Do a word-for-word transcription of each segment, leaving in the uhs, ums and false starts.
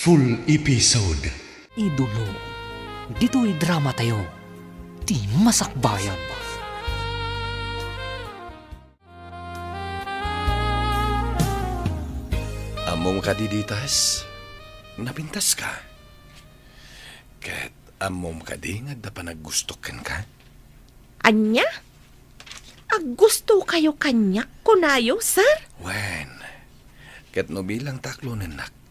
Full episode. Idolo, ditoy drama tayo, ti masakbayan. Ammom kadi, Ditas? Napintas ka? Ket ammom kadi nga adda panaggustok kenka? Ania? Aggusto kayo kaniak, kunayo, sir? Wen, ket no bilang taklonennak,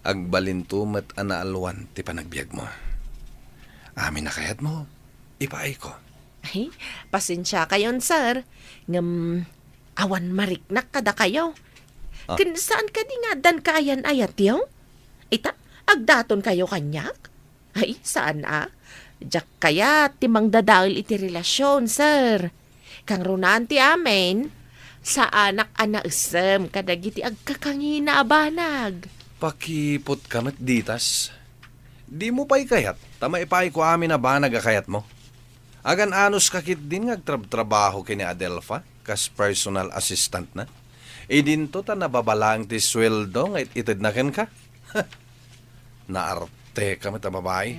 agbalinto met a naalwan ti panagbiagmo. Amin a kayatmo, ipaayko. Ay, pasensia kayon, sir. Ngem, awan mariknak kadakayo. Ah. Ken saan kadi nga addan kaayan-ayatyo? Ita, agdaton kayo kaniak? Ay, saan a? Diak kayat ti mangdadael iti relasion, sir. Kangrunaan ti amin, saanak a naessem kadagiti agkakangina a banag. Pakipot ka met, Ditas. Dimo pay kayat ta maipaayko amin a banag a kayatmo? Agan-anos ka ketdin nga agtrabtrabaho ken ni Adelfa kas personal assistant na? Idinto ta nababalaeng ti sueldo nga it-itedna kenka? Naarte ka met a babai.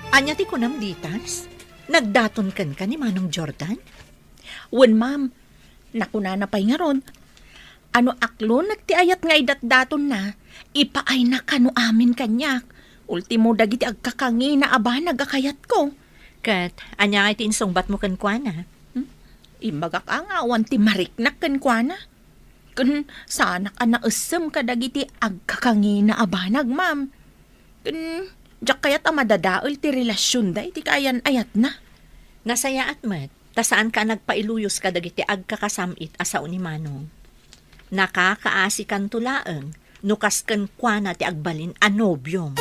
Ania ti kunam, Ditas? Nagdaton kenka ni Manong Jordan? Wen, ma'am, nakunana pay ngarud, a no aklonek ti ayat nga idatdatonna, ipaayna kano amin kaniak. Ultimo dagiti agkakangina a banag a kayatko. Ket ania ngay ti insungbatmo kenkuana? Hmm? Imbagak a nga awan ti mariknak kenkuana. Ken saanak a naessem kadagiti agkakangina a banag, ma'am. Ken diak kayat a madadael ti relasionda iti kaayan-ayatna. Nasayaat met, ta saanka a nagpailuyos kadagiti agkakasam-it a sao ni Manong. Nakakaasikanto laeng no kas kenkuana ti agbalin a nobiom.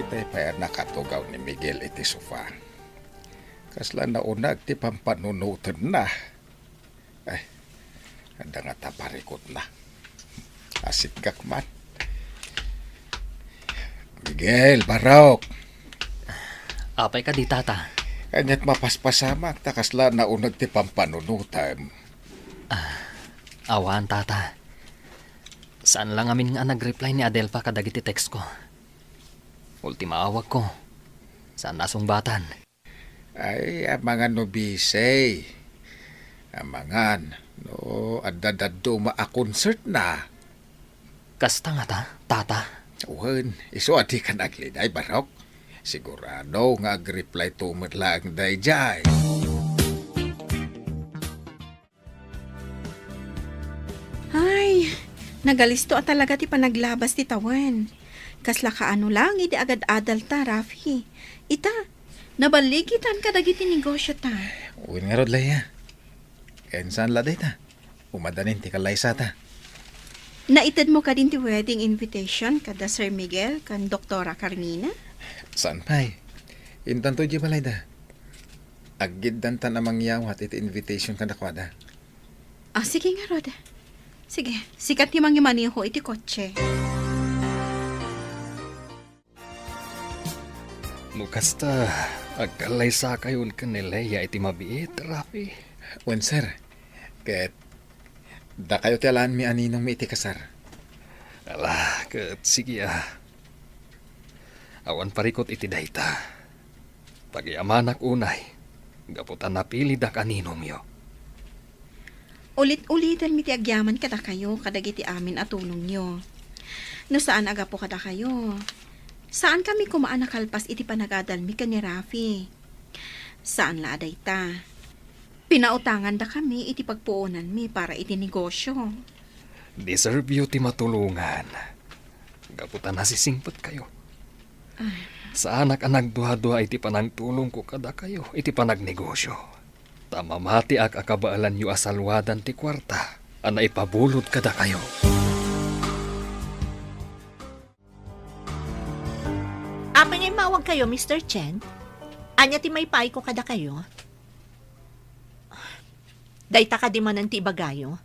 Itay pay a nakatugaw ni Miguel iti sofa. Kasla nauneg ti pampanunotenna. Ay, adda ngata parikutna. Asikkak man. Miguel, Barok. Apay kadi, Tata? Kaniat mapaspasamak ta kasla nauneg ti pampanunotem. Ah, awan, Tata. Saan la ngamin nga nag-reply ni Adelfa kadagiti text ko. Ultimaawagko. Saan nasungbatan. Ay, amangan no busy. Amangan no adda dadduma a concert na. Kasta ngata, Tata? Wen, isu a dika naglinay, Barok. Sigurado nga ag-reply to met laeng daydiay. Ay, nagalisto a talaga ti panaglabas ti tawen. Kasla kaano lang idi agad-adalta, Rafi. Ita, naballigitan kadagiti negosiota. Wen ngarud, Leia. Ken saan la dayta? Umadanin ti kallaysata. Naitedmo kadin ti wedding invitation kada Sir Miguel ken Doktora Carmina? Saan pay? Intanto idiay balayda. Aggiddantan a mangyawat iti invitation kadakuada. Ah, sige ngarud. Sige, sika ti mangimaneho iti kotse. No kasta, agkallaysakayon ken ni Leia iti mabiit, Rafi. Wen, sir. Ket dakayo ti alaenmi a ninongmi iti kasar. Ala, ket sige a. Awan parikut iti dayta. Pagyamanak unay, gapu ta napilidak a ninongyo. Ulit-ulitenmi ti agyaman kadakayo kadagiti amin a tulongyo. No saan a gapu kadakayo, saankami koma a nakalpas iti panagadalmi ken ni Rafi. Saan la a dayta. Pinautangandakami iti pagpuonanmi para iti negosio. Deserveyo ti matulongan. Gapu ta nasisingpetkayo. Ah. Saanak a nagduadua iti panangtulongko kadakayo iti panagnegosio. Ta mamatiak a kabaelanyo a saluadan ti kuarta a naipabulod kadakayo. Apay nga immawagkayo, Mister Chen? Ania ti maipaayko kadakayo? Dayta kadi manen ti ibagayo?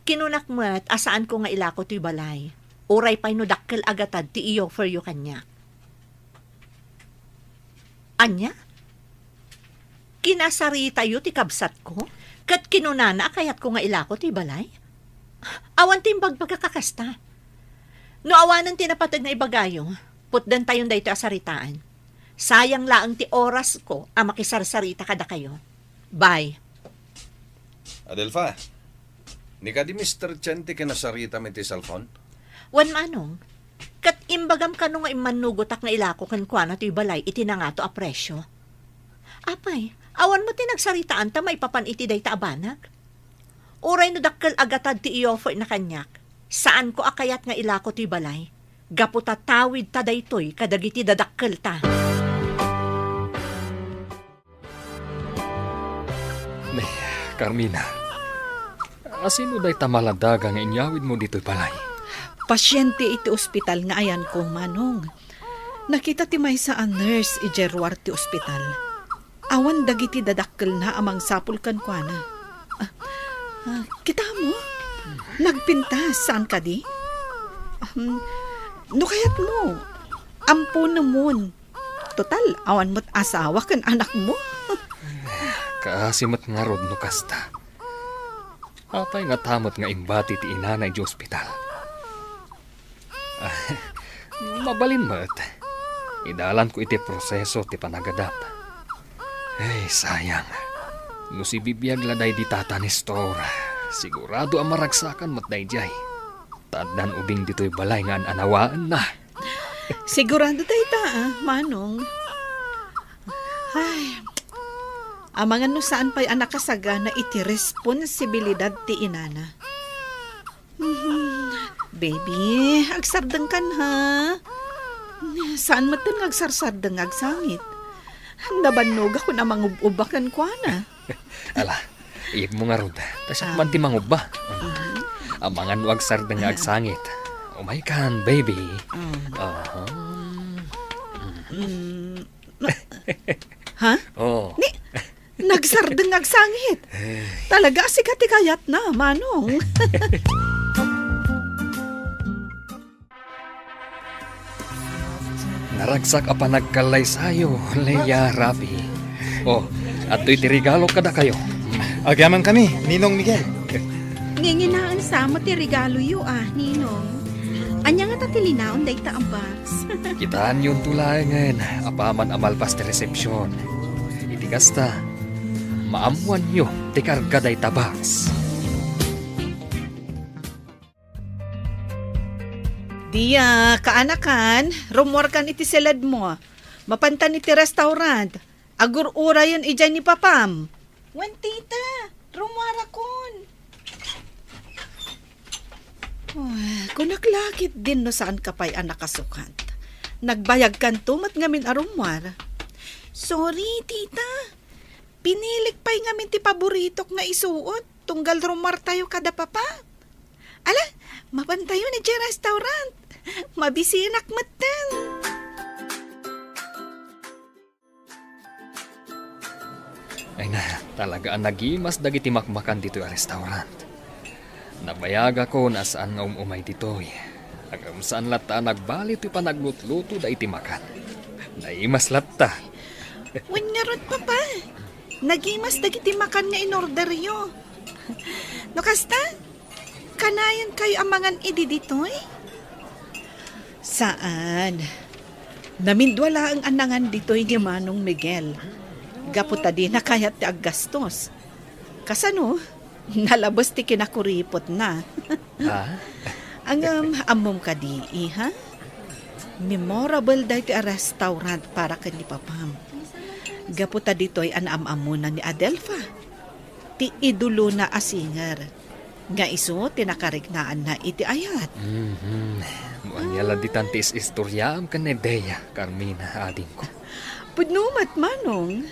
Kinunak met a saanko nga ilako toy balay. Uray pay no dakkel a gatad ti i-offeryo kaniak. Ania? Inasaritayo ti kabsatko, ket kinunana a kayatko nga ilako ti balay? Awan ti imbagbagak a kasta. No awanen ti napateg nga ibagayo, putdentayon daytoy a saritaan. Sayang laeng ti orasko a makisarsarita kadakayo. Bye. Adelfa, ni kadi Mister Chen ti kinasaritam iti cellphone? Wen, Manong, ket imbagam kano nga immannugotak nga ilako kenkuana toy balay iti nangato a presio. Apay, awan met ti nagsaritaan ta maipapan iti dayta a banag? Uray no dakkel a gatad ti i-offer na kaniak, saanko a kayat nga ilako toy balay, gapu ta tawid ta daytoy kadagiti dadakkel ta. Ne, Carmina, asino dayta maladaga nga inyawidmo ditoy balay? Pasiente iti ospital nga ayanko, Manong. Nakita ti maysa a nurse idiay ruar ti ospital. Awan dagiti dadakkelna a mangsapul kenkuana. Ah, ah, kitamo? Nagpintas, saan kadi? Um, no kayatmo, amponemon. Total, awan met asawa ken anakmo. Kaasi met ngarud no kasta. Apay nga ta met nga imbati ti inana idiay ospital? Ah, mabalin met. Idalanko iti proseso ti panagadap. Ay, sayang. No sibibiag la daydi Tata Nestor, sigurado a maragsakan met daydiay. Ta addan ubing ditoy balay nga an-anawaenna. Sigurado dayta, ah, Manong. Ay, amangan no saan pay a nakasagana iti responsibilidad ti inana. Mhm. Baby, agsardengkan, ha? Saan met nga agsarsardeng nga agsangit? Nabannogakon a mangub-uba kenkuana. Ala, iyegmo ngarud. Ta siak Ah. man ti mangubba. Mhm. Amangan no agsardeng nga Ah. agsangit. Umaykan, baby. Mm. Aha. Mm. Ha? Oh. Ni, nagsardeng nga agsangit. Eh. Talaga, sika ti kayatna, Manong. Naragsak a panagkallaysayo, Lea, Rafi. Oh, adtoy ti regalo kadakayo. Agyamankami, Ninong Miguel. Nginginaen sa met ti regaloyo, ah, Ninong. Ania ngata ti linaon dayta a box? Kitaenyo laengen, apaman a malpas ti resepsion. Iti kasta, maammoanyo ti karga dayta box. Dia, kaanakan, rummuarkan iti siledmo. Mapantan iti restaurant. Agur-urayen idiay ni papam. Wen, tita, rummuarakon. Oh, kunak la ketdin no saanka pay a nakasukat. Nagbayagkanto met ngamin a rummuar. Sorry, tita. Pinilik pay ngamin ti paboritok nga isuot. Tunggal rummuartayo kada papa. Ala, mapantayon idiay restaurant. Mabisinak metten. Ay na, talaga a nagimas dagiti makmakan ditoy a restaurant. Nabayagakon a saan nga um-umay ditoy. Ngem saan latta a nagbali toy panaglutlutoda iti makan. Naimas latta. Wen ngarud, papa. Nagimas dagiti makan nga inorderyo. No kasta, kanayon kayo a mangan idi ditoy? Saan. Namindua laeng a nangan ditoy ni Manong Miguel. Gapu ta dina kayat ti aggastos. Kasano? Nalabes ti kinakuripotna. Ah? Ngem, ammom kadi, iha? Memorable daytoy a restaurant para ken ni papam. Gapu ta ditoy a naam-ammona ni Adelfa, ti idolona a singer, nga isu ti nakariknaanna iti ayat. Mhm. No ania la ditan ti is-istoriaam ken ni Dea, Carmina, adingko. Pudno met, Manong.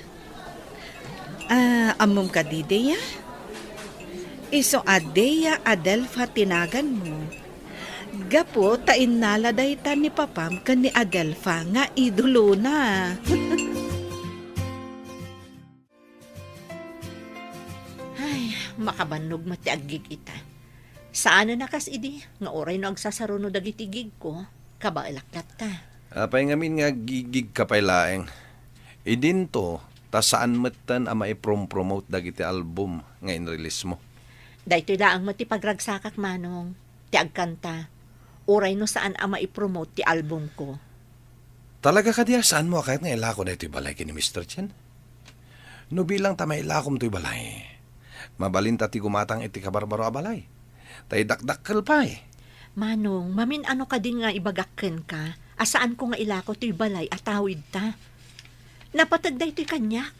Ah, ammom kadi, Dea? Isu a Dea Adelfa ti naganmo. Gapu ta innala dayta ni papam ken ni Adelfa nga idolona. Ay, makabannog met ti aggigita. Saanen a kas idi nga uray no agsasaruno dagiti gigko, kabaelak latta. Apay ngamin nga aggigigka pay laeng? Idinto, Ta saan metten a maiprom-promote dagiti album nga inrelease mo. Daytoy laeng met ti pagragsakak, Manong, ti agkanta, uray no saan a maipromote ti albumko. Talaga kadi a saanmo a kayat nga ilako daytoy balay ken ni Mister Chen? No bilang ta mailakom toy balay, mabalinta ti gumatang iti kabarbaro a balay. Ta idakdakkel pay. Manong, mamin-ano kadi nga ibagak kenka a saanko nga ilako toy balay a tawidta? Napateg daytoy kaniak.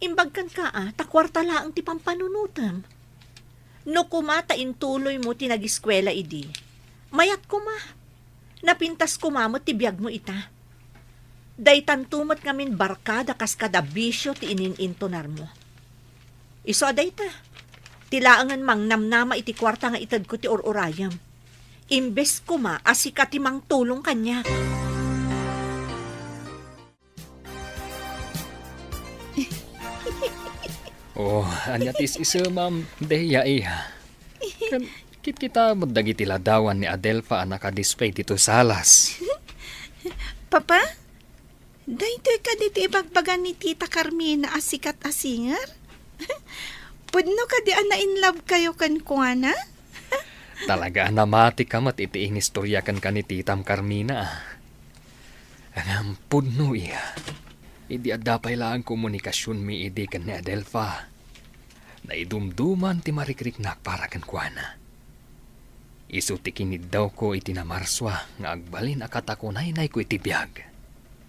Imbag kenka a, ta kuarta laeng ti pampanunotem. No koma ta intuloymo ti nagiskuela idi, mayat koma. Napintas koma met ti biagmo ita. Daytanto met ngamin barkada kas kada bisio ti inintunarmo. Isu a dayta, ti laengen mangnamnama iti kuarta nga itedko ti ur-urayem. Imbes koma a sika ti mangtulong kaniak. Oh, ania ti is-isemam, Dea, iha? Ken kitkita met dagiti ladawan ni Adelfa a nakadisplay ditoy salas. Papa, daytoy kadi ti ibagbaga ni Tita Carmina a sikat a singer? Pudno kadi a na-in-love-kayo kenkuana? Talaga a namatika met iti inistorya kenka ni Titam Carmina, a. Ngem pudno, iha. Idi adda pay laeng komunikasionmi idi ken ni Adelfa, naidumduman ti marikriknak para kenkuana. Isu ti kiniddawko iti namarsua nga agbalin a katakunaynayko iti biag.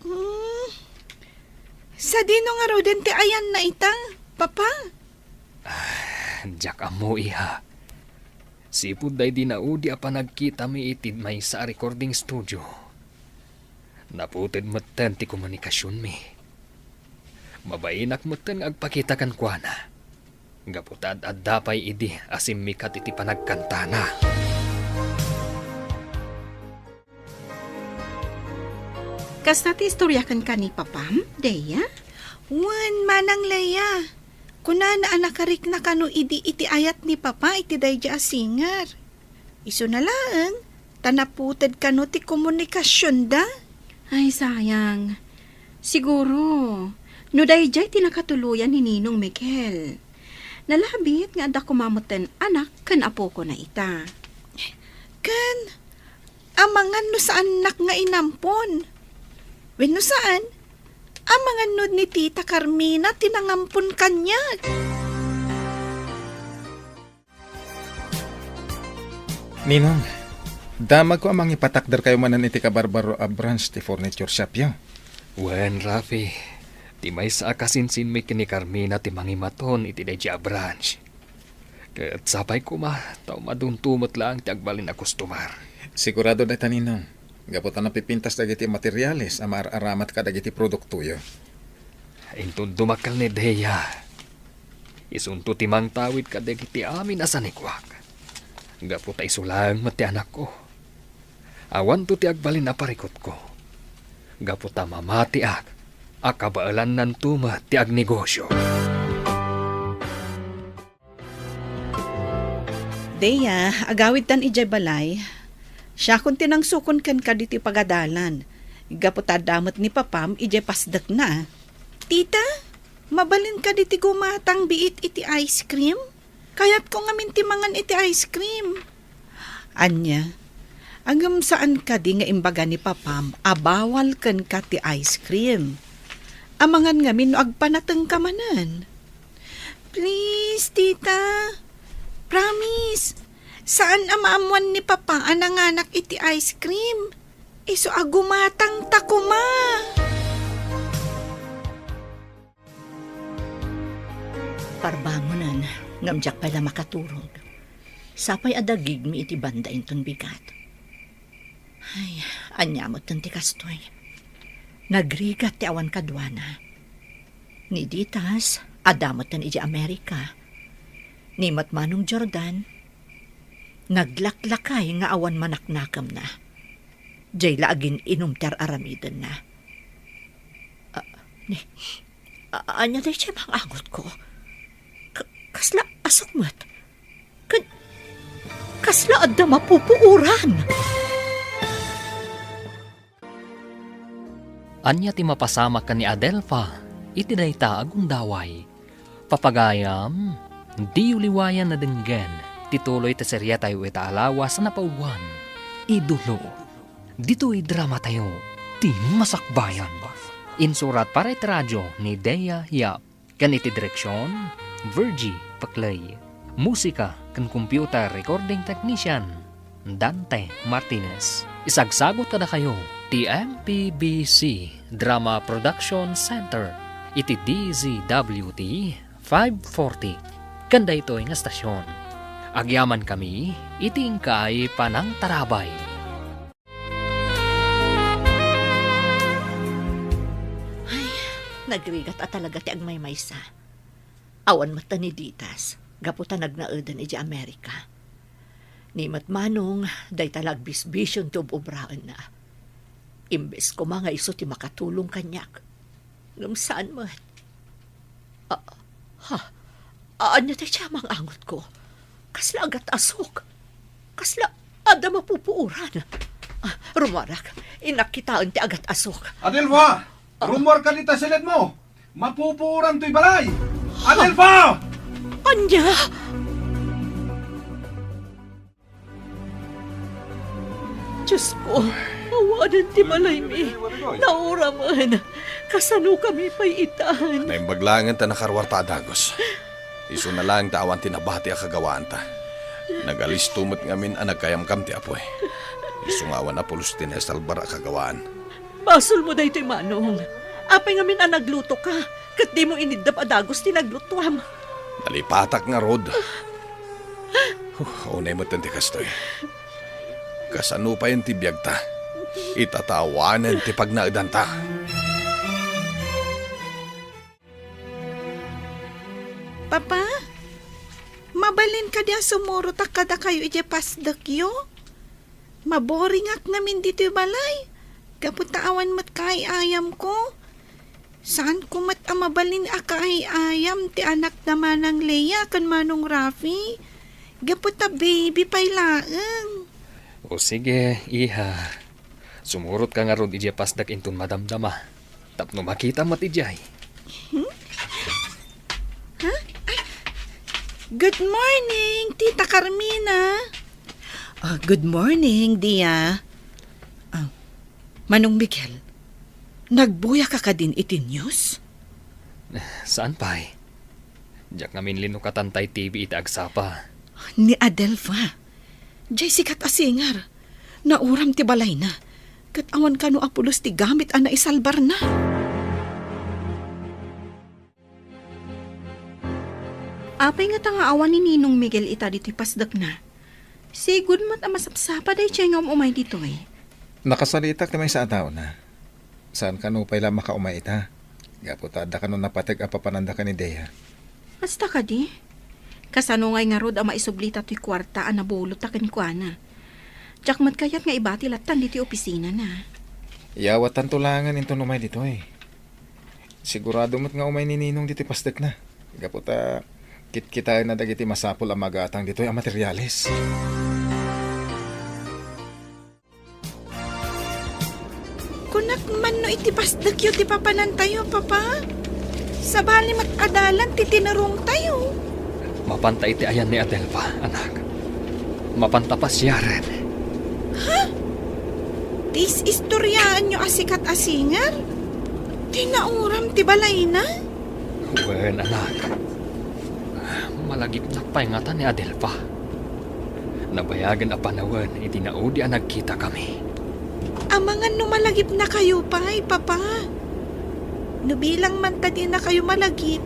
Hmm. Sadino ngaruden ti ayanna ita, Papa? Ah, diak ammo, iha. Sipud daydi naudi a panagkitami iti maysa a recording studio, naputed metten ti komunikasionmi. Mabainak metten nga agpakita kenkuana, gapu ta ad-adda pay idi a simmikat iti panagkantana. Kasta ti istorya kenka ni Papam, Dea? Wen, Manang Lea. Kunana a nakarikna kano idi iti ayat ni Papa iti daydi a singer. Isuna laeng, ta naputed kano ti komunikasionda. Ay, sayang. Siguro, no daydiay ti nakatuloyan ni Ninong Miguel. Nalabit nga adda koma metten anak ken apokona ita. Ken, amangan no saannak nga inampon. Wenno saan, amangan no ni Tita Carmina ti nangampon kaniak. Ninong, damagko a mangipatakderkayo manen iti kabarbaro a branch ti furniture shopyo. Wen, Rafi, ti maysa a kasinsinmi ken ni Carmina ti mangimaton iti daydi a branch. Ket sapay koma, ta umadunto met laeng ti agbalin a customer. Sigurado dayta, Ninong. Gapu ta napipintas dagiti materiales a maar-aramat kadagiti produktoyo. Inton dumakkel ni Dea, isunto ti mangtawid kadagiti amin a sanikuak. Gapu ta isu laeng met ti anakko. Awanto ti agbalin a parikutko. Gapu ta mamatiak a kabaelannanto met ti agnegosio. Dea, agawidtan idiay balay. Siakon ti nangsukon kenka ditoy pagadalan. Gapu ta adda met ni Papam idiay pasdekna. Tita, mabalin kadi ti gumatang biit iti ice cream? Kayatko ngamin ti mangan iti ice cream. Ania? Ngem saan kadi nga imbaga ni Papam a bawal kenka ti ice cream? Amangan ngamin no agpanatengka manen. Please, Tita. Promise. Saan a maammoan ni Papa a nanganak iti ice cream. Isu a gumatangta koma. Parbangonen, ngem diak pay la makaturog. Sapay a dagigmi iti banda inton bigat. Ay, ania metten ti kastoy? Nagrigat ti awan kaduana. Ni Ditas, adda metten iti Amerika. Ni met Manong Jordan, naglaklakay nga awan manaknakemna. Diay la agin-inum ti ar-aramidenna. Ah, ni, a-, ania daydiay mang-angotko? Ka-, kasla asukmet? Ken kasla adda mapupuoran? Ania ti mapasamak ken ni Adelfa? iti dayta a gundaway. Papagayam, diyo liwayan a denggen ti tuloy ti seriatayo ita a lawas a napauluan, Idolo. Ditoy dramatayo, ti Masakbayan. Insurat para iti radio ni Dea Yap. Ken iti direksion, Virgie Paclay. Musika ken computer recording technician, Dante Martinez. Isagsagut kadakayo ti M P B C Drama Production Center iti D Z W T five forty. Ken daytoy nga estasion, agyamankami iti inkay panangtarabay. Ay, nagrigat a talaga ti agmaymaysa. Awan met ta ni Ditas, gapu ta nagnaedan idiay Amerika. Ni met Manong, dayta la agbisbision ti ub-ubraenna. Imbes koma nga isu ti makatulong kaniak, ngem saan met. Ah, ha? Ania ti siya mangangotko? Kasla agat-asok? Kasla adda mapupuoran? Ah, rumuarak. Innak kitaen ti agat-asok. Adelfa! Ah. Rumuar ka dita siled mo! Mapupuoran toy balay! Adelfa! Ania? Diosko, awanen ti balaymi. Nauram. Kasanokami pay itan? Naimbag laengen ta nakaruarta a dagus. Isuna laeng ta awan ti nabati a kagawaanta. Nagalisto met ngamin a nagkayamkam ti apuy. Isu nga awan a pulos ti naisalbar a kagawaan. Basolmo daytoy, Manong. Apay ngamin a naglutoka, ket dimo iniddep a dagus ti naglutoam? Nalipatak ngarud. Huh, unay met ti kastoy. Kasano payen ti biagta? Ita ta awanen ti pagnaedanta. Papa, mabalin kadi a sumurotak kadakayo idiay pasdekyo? Maboringak ngamin ditoy balay, gapu ta awan met kaay-ayamko. Saanko met a mabalin a kaay-ayam ti anak da Manang Lea ken Manong Rafi, gapu ta baby pay laeng. O sige, iha. Sumurotka ngarud idiay pasdek inton madamdama. Tapno makita met idiay. Hmm? Ha? Ay. Good morning, Tita Carmina. Ah, good morning, Dia. Ah, Manong Miguel, nagbuyaka kadin iti news? Saan pay? Diak ngamin linukatan tay T V iti agsapa. Ni Adelfa. Jay sikat a singer. Nauram ti balayna. Ket awan kano a pulos ti gamit a naisalbarna. Apay ngata nga awan ni Ninong Miguel ita ditoy pasdekna? Sigud met a masapsapa daydiay nga um-umay ditoy. Nakasaritak ti maysa a taona. Saan kano pay la makaumay ita? Gapu ta adda kano napateg a papananda ken ni Dea. Kasta kadi? Kasano ngay ngarud a maisublita toy kuarta a nabulota kenkuana? Diak met kayat nga ibati lattan ditoy opisinana. Iyawatanto laengen inton umay ditoy. Sigurado met nga umay ni Ninong ditoy pasdekna. Gapu ta kitkitaenna dagiti masapul a magatang ditoy a materiales. Kunak man no iti pasdekyo ti papanantayo, Papa? Sabali met adalan ti tinurongtayo. Mapanta iti ayan ni Adelfa, anak. Mapanta pasiaren. Ha? Ti is-istoriaanyo a sikat a singer? Ti nauram ti balayna? Wen, anak. Malagipnak pay ngata ni Adelfa. Nabayagen a panawen iti naudi a nagkitakami. Amangan no malagipnakayo pay, Papa. No bilang man ta dinakayo malagip,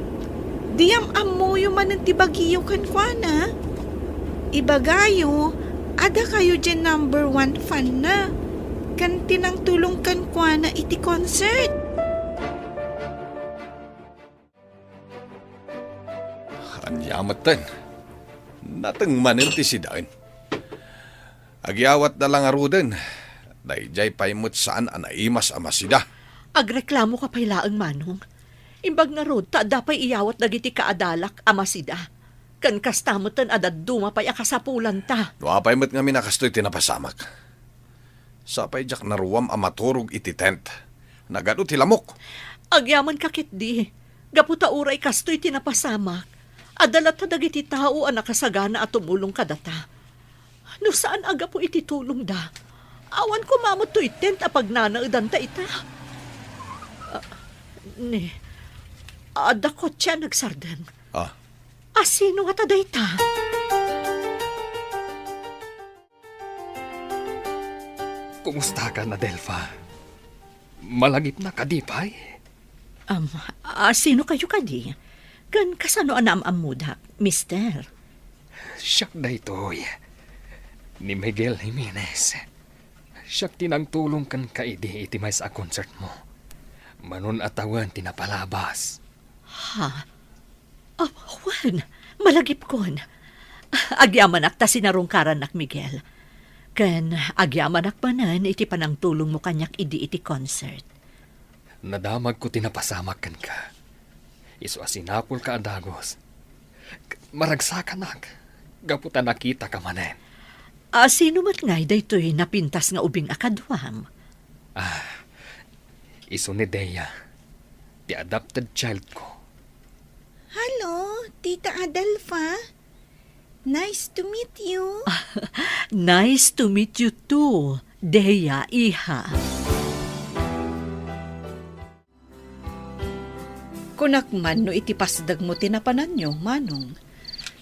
diyam ammoyo manen ti bagiyo kenkuana. Ibagayo, adakayo diay number one fan na. Ken ti nangtulong kenkuana iti concert. Ania metten? Nateng manen ti sidaen. Agyawatda la ngaruden. Daydiay pay met saan a naimas a masida. Agreklamoka pay laeng, Manong. Imbag ngarud ta adda pay iyawat dagiti kaadalak a masida. Ken kasta metten a dadduma pay a kasapulanta. No apay met ngamin a kastoy ti napasamak. Sapay diak naruam a maturog iti tent. Nagadu ti lamok. Agyamanka ketdi. Gapu ta uray kastoy ti napasamak, adda latta dagiti tao a nakasagana a tumulong kadata. No saan a gapu iti tulongda, awan koma met toy tent a pagnanaedanta ita. Ah, ni, adda kotse a nagsardeng. Ah. A sino ngata dayta? Kumustakan, Adelfa? Malagipna kadi pay? Am, a sino kayo kadi? Ken kasano a naam-ammodak, mister? Siak daytoy, ni Miguel Jimenez. Siak ti nangtulong kenka idi iti maysa a concertmo. Manon a tawen ti napalabas. Ha? Ah, wen, malagipkon. Agyamanak ta sinarungkarannak, Miguel. Ken agyamanak manen iti panangtulongmo kaniak idi iti concert. Nadamagko ti napasamak kenka. Isu a sinapulka a dagus. K-, maragsakanak gapu ta nakitaka manen. A sino met ngay daytoy napintas nga ubing a kaduam? Ah, isu ni Dea, ti adopted childko. Hello, Tita Adelfa. Nice to meet you. Nice to meet you too, Dea, iha. Kunak man no iti pasdegmo ti napananyo, Manong.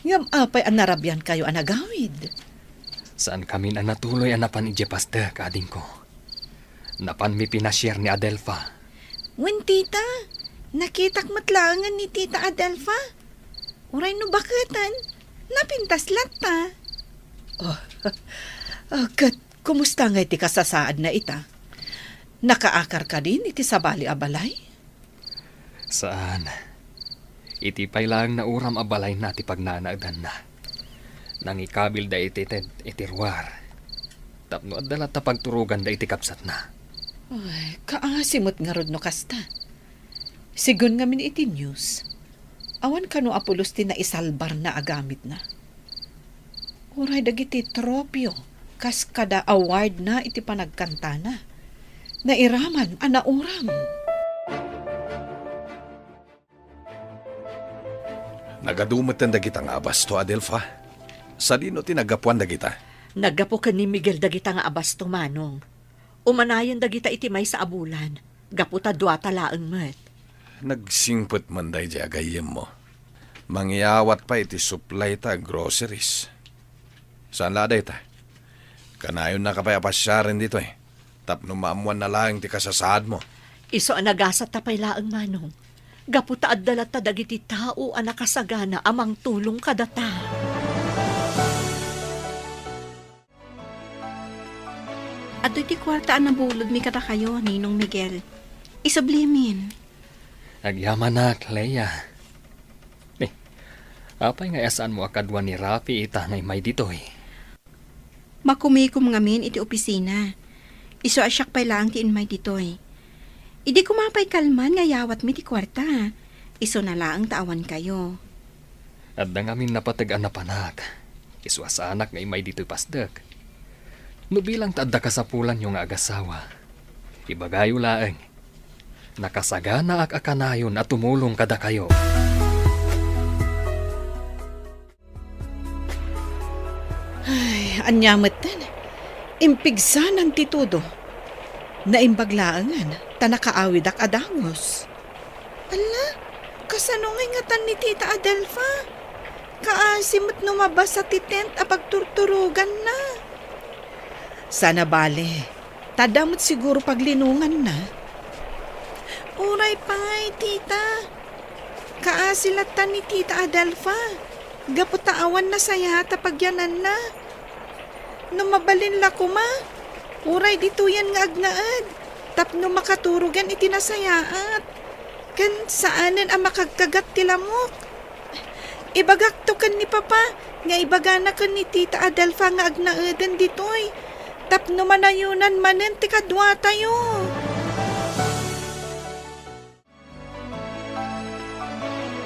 Ngem apay a narabiankayo a nagawid? Saankamin a natuloy a napan idiay pasdek, adingko. Napanmi pinasiar ni Adelfa. Wen, tita, nakitak met laengen ni Tita Adelfa. Uray no baketen, napintas latta. Oh, ah, ket kumusta ngay ti kasasaadna ita? Nakaakar kadin iti sabali a balay? Saan. Iti pay laeng nauram a balayna ti pagnanaedanna. Nangikabilda iti tent iti ruar. Tapno adda latta pagturoganda iti kabsatna. Ay, kaasi met ngarud no kasta. Sigun ngamin iti news, awan kano a pulos ti naisalbarna a gamitna. Uray dagiti tropeo kas kada awardna iti panagkantana, nairaman a nauram. Nagadu metten dagita nga abasto, Adelfa. Sadino ti naggapuan dagita? Naggapu ken ni Miguel dagita nga abasto, Manong. Umanayen dagita iti maysa a bulan, gapu ta duata laeng met. Nagsingpet man daydiay a gayyemmo. Mangyawat pay iti supply ta groceries. Saan la dayta? Kanayonnaka pay a pasiaren ditoy, tapno maammoanna laeng ti kasasaadmo. Isu a nagasatta pay laeng, Manong. Gapu ta adda latta dagiti tao a nakasagana a mangtulong kadata. Adtoy ti kuarta a nabulodmi kadakayo, Ninong Miguel. Isublimin. Agyamanak, Leia. Eh, apay nga saanmo a kadua ni Rafi ita nga immay ditoy? Makumikom ngamin iti opisina. Isu a siak pay laeng ti immay ditoy. Idi koma pay kalman nga iyawatmi ti kuarta, isuna laeng ta awankayo. Adda ngamin napateg a napanak. Isu a saanak nga immay ditoy pasdek. No bilang ta adda kasapulanyo nga agasawa, ibagayo laeng. Nakasaganaak a kanayon a tumulong kadakayo. Ay, ania metten? Impigsanan ti tudo. Naimbag laengen, ta nakaawidak a dagus. Ala, kasano ngay ngatan ni Tita Adelfa? Kaasi met no mabasa ti tent a pagturturoganna. Saan a bale, ta adda met siguro paglinonganna. Uray pay, tita. Kaasi latta ni Tita Adelfa, gapu ta awan nasayaat a pagyananna. No mabalin la koma, uray ditoyen nga agnaed tapno makaturogan iti nasayaat, ken saanen a makagkagat ti lamok. Ibagakto ken ni Papa nga ibagana ken ni Tita Adelfa nga agnaeden ditoy tapno manayonan manen ti kaduatayo.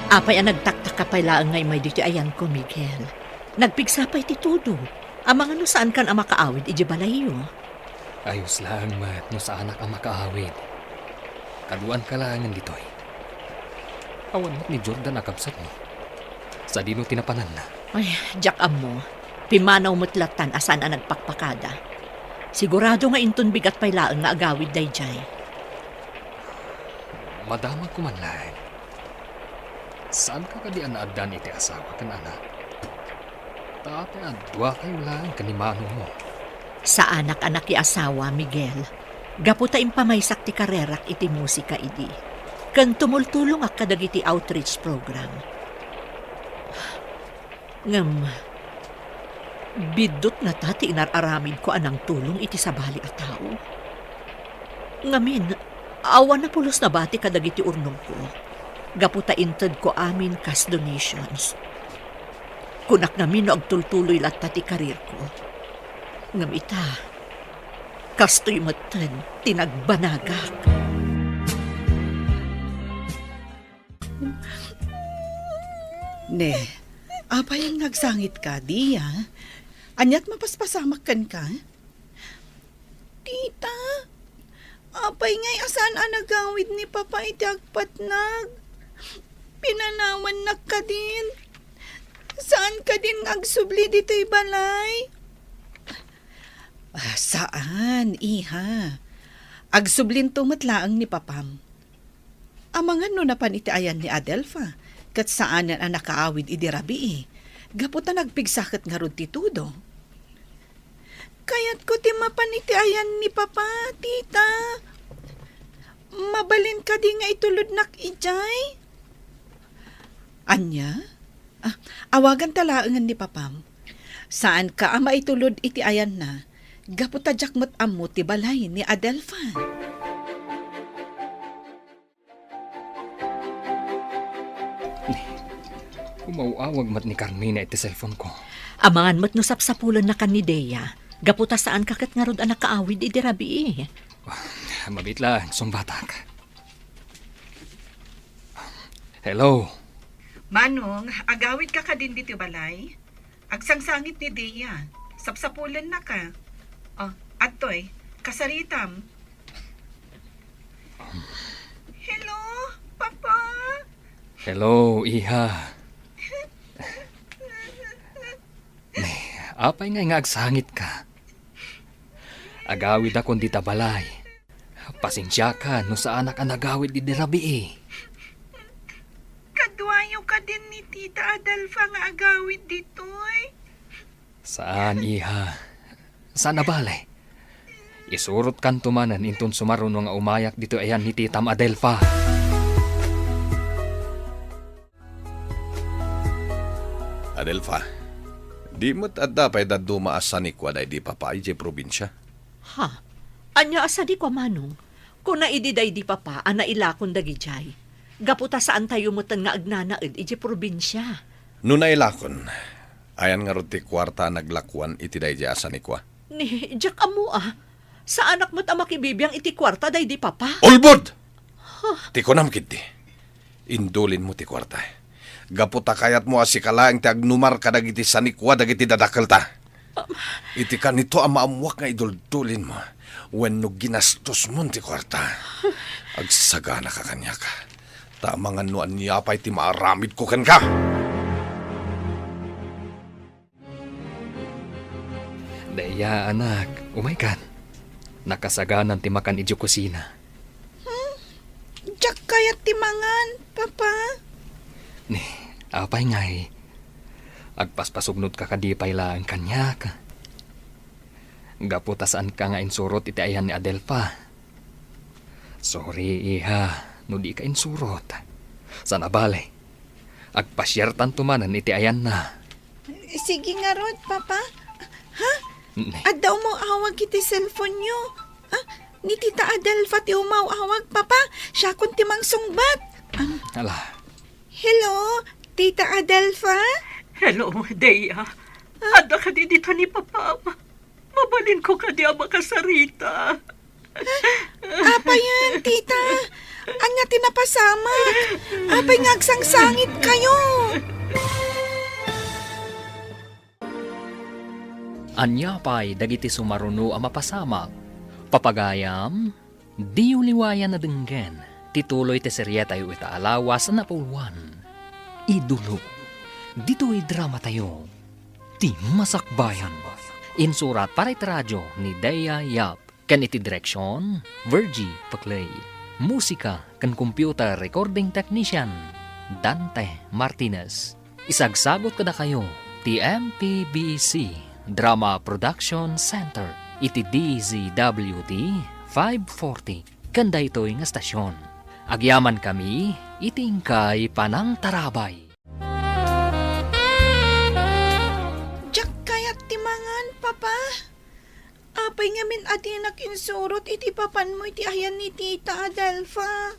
Apay a nagtaktaka pay laeng nga immay ditoy ayanko, Miguel? Nagpigsa pay ti tudo. Amangan no saankan a makaawid idiay balayyo. Ayos laeng met no saanak a makaawid. Kaduanka laengen ditoy. Awan met ni Jordan a kabsatmo. Sadino ti napananna? Ay, diak ammo. Pimmanaw met lattan a saan a nagpakpakada. Sigurado nga inton bigat pay laeng nga agawid daydiay. Madamagko man laeng. Saanka kadi a naaddan iti asawa ken anak? Ta apay a duakayo laeng ken ni manongmo? Saanak a nakiasawa, Miguel. Gapu ta impamaysak ti karerak iti musika idi. Ken tumultulongak kadagiti outreach program. Ngem, biddut ngata ti inar-aramidko a nangtulong iti sabali a tao. Ngamin, awan a pulos nabati kadagiti urnongko, gapu ta intedko amin kas donations. Kunak ngamin no agtultuloy latta ti karierko. Ngem ita, kastoy metten ti nagbanagak. Ne, apay nga agsangitka, Dia? Aniat mapaspasamak kenka? Tita, apay ngay a saan a nagawid ni Papa iti agpatnag? Pinanawannak kadin. Saan kadin nga agsubli ditoy balay? Ah, saan, iha. Agsublinto met laeng ni Papam. Amangan no napan iti ayan ni Adelfa, ket saanen a nakaawid idi rabii, gapu ta nagpigsa ket ngarud ti tudo. Kayatko ti mapan iti ayan ni Papa, Tita. Mabalin kadi nga itulodnak idiay? Ania? Ah, awaganta laengen ni Papam. Saanka a maitulod iti ayanna, gapu ta diak met ammo ti balay ni Adelfa. Umaw-awag met ni Carmina iti cellphone ko. Amangan met no sapsapulennakan ni Dea, gapu ta saanka ket ngarud a nakaawid idi rabii. Mabiit la, sungbatak. Hello. Manong, agawidka kadin ditoy balay? Agsangsangit ni Dea. Sapsapulennaka. Oh, adtoy, kasaritam. Hello, Papa? Hello, iha. Ne, apay ngay nga agsangitka? Agawidakon dita balay. Pasensiaka no saanak a nagawid idi rabii. Kaduayo kadin ni Tita Adelfa nga agawid ditoy? Saan, iha. Saan a bale. Isurotkanto manen inton sumaruno nga umayak ditoy ayan ni Titam Adelfa. Adelfa, di met adda pay dadduma a sanikua daydi Papa idiay probinsia? Ha? Ania a sanikua, Manong? Kuna idi daydi Papa a nailakon dagidiay, gapu ta saantayo metten nga agnanaed idiay probinsia. No nailakon, ayan ngarud ti kuarta a naglakuan iti daydiay a sanikua? Ni, diak ammo a. Saanak met a makibibiang iti kuarta daydi Papa. Ulbod! Huh? Ti kunam ketdi, indulinmo ti kuarta. Gapu ta kayatmo a sika laeng ti agnumar kadagiti sanikua dagiti dadakkelta. Iti kanito a maammuak nga iduldulinmo wenno ginastosmon ti kuarta, agsaganaka kaniak. Ta amangan no ania pay ti maaramidko kenka. Daya, anak, umaykan. Nakasaganan ti makan idiay kusina. Hmm? Diak kayat ti mangan, Papa. Ni, apay ngay? Agpaspasugnodka kadi pay laeng kaniak? Gapu ta saanka nga insurot iti ayan ni Adelfa. Sorry, iha, no dika insurot. Saan a bale, agpasiartanto manen iti ayanna. Sige ngarud, Papa. Ha? Ne. Adda umaw-awag iti cellphone-yo. Ah, ni Tita Adelfa ti umaw-awag, Papa. Siakon ti mangsungbat. Ah. Ala. Hello, Tita Adelfa? Hello, Dea. Ah? Adda kadi dita ni Papa? Mabalinko kadi a makasarita? Apayen, tita? Ania ti napasamak? Apay nga agsangsangitkayo? Ania pay dagiti sumaruno a mapasamak? Papagayam, diyo liwayan a denggen. Ti tuloy ti serietayo ita a lawas a napauluan, Idolo. Ditoy dramatayo, Ti Masakbayan. Insurat para iti radio ni Dea Yap. Ken iti direksion, Virgie Paclay. Musika ken computer recording technician, Dante Martinez. Isagsagut kadakayo ti M P B C Drama Production Center iti D Z W T five forty ken daytoy nga stasyon. Agyamankami iti inkay panangtarabay. Diak kayat ti mangan, Papa. Apay ngamin a dinak insurot iti papanmo iti ayan ni Tita Adelfa?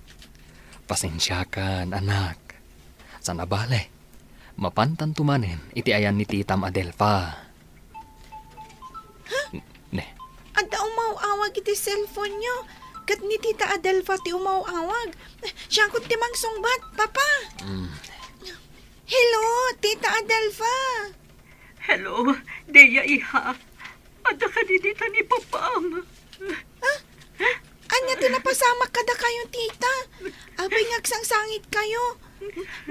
Pasensiakan, anak. Saan a bale, mapantanto manen iti ayan ni Titam Adelfa. Ha? N-, ne. Adda umaw-awag iti cellphone-yo. Ket ni Tita Adelfa ti umaw-awag. Siakon ti mangsungbat, Papa. Mm. Hello, Tita Adelfa. Hello, Dea, iha. Adda kadi dita ni Papam? Ah? Ania ti napasamak kadakayo, Tita? Apay nga agsangsangitkayo?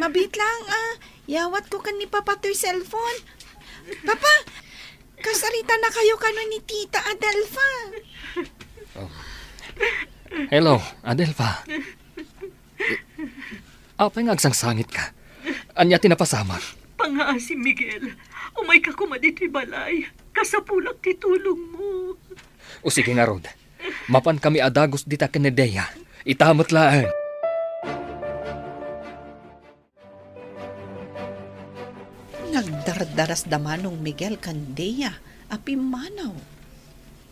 Mabiit laeng a, yawatko ken ni Papa toy cellphone. Papa, kasaritanakayo kano ni Tita Adelfa? Oh. Hello, Adelfa. Apay nga agsangsangitka? Ania ti napasamak? Pangaasi, Miguel. Umayka koma ditoy balay. Kasapulak ti tulongmo. O sige ngarud. Mapankami a dagus dita ken ni Dea. Ita met laeng. Nagdardarasda Manong Miguel ken Dea a pimmanaw.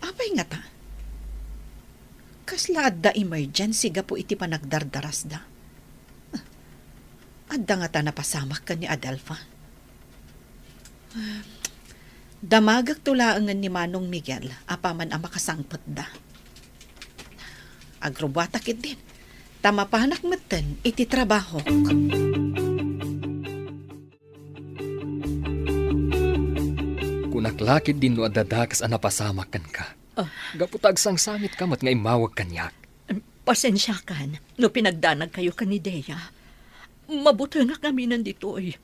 Apay ngata? Kasla adda emergency gapu iti panagdardarasda? Adda ngata napasamak ken ni Adelfa? Damagekto laengen ni Manong Miguel apaman a makasangpetda. Agrubbuatak ketdin, ta mapanak metten iti trabahok. Kunak la ketdin no adda dakes a napasamak kenka. Ah. Gapu ta agsangsangitka met nga immawag kaniak. Pasensiakan no pinagdanagkayo ken ni Dea. Mabutengak ngaminen ditoy.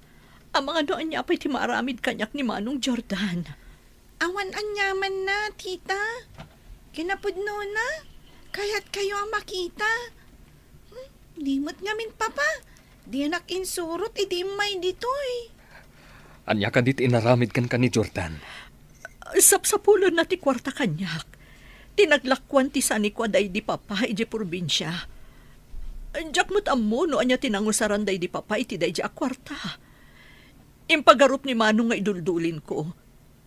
Amangan no ania pay ti maaramid kaniak ni Manong Jordan. Awan aniamanna, tita. Kinapudnona, kayatkayo a makita. Hmm, di met ngamin, papa. Dinak insurot idi immay ditoy. Ania kadi ti inaramid kenka ni Jordan? Sapsapulenna ti kuarta kaniak. Ti naglakuan ti sanikuada idi papa idiay probinsia. Diak met ammo no ania ti nangusaran daydi papa iti daydi a kuarta. Impagarup ni Manong nga iduldulinko.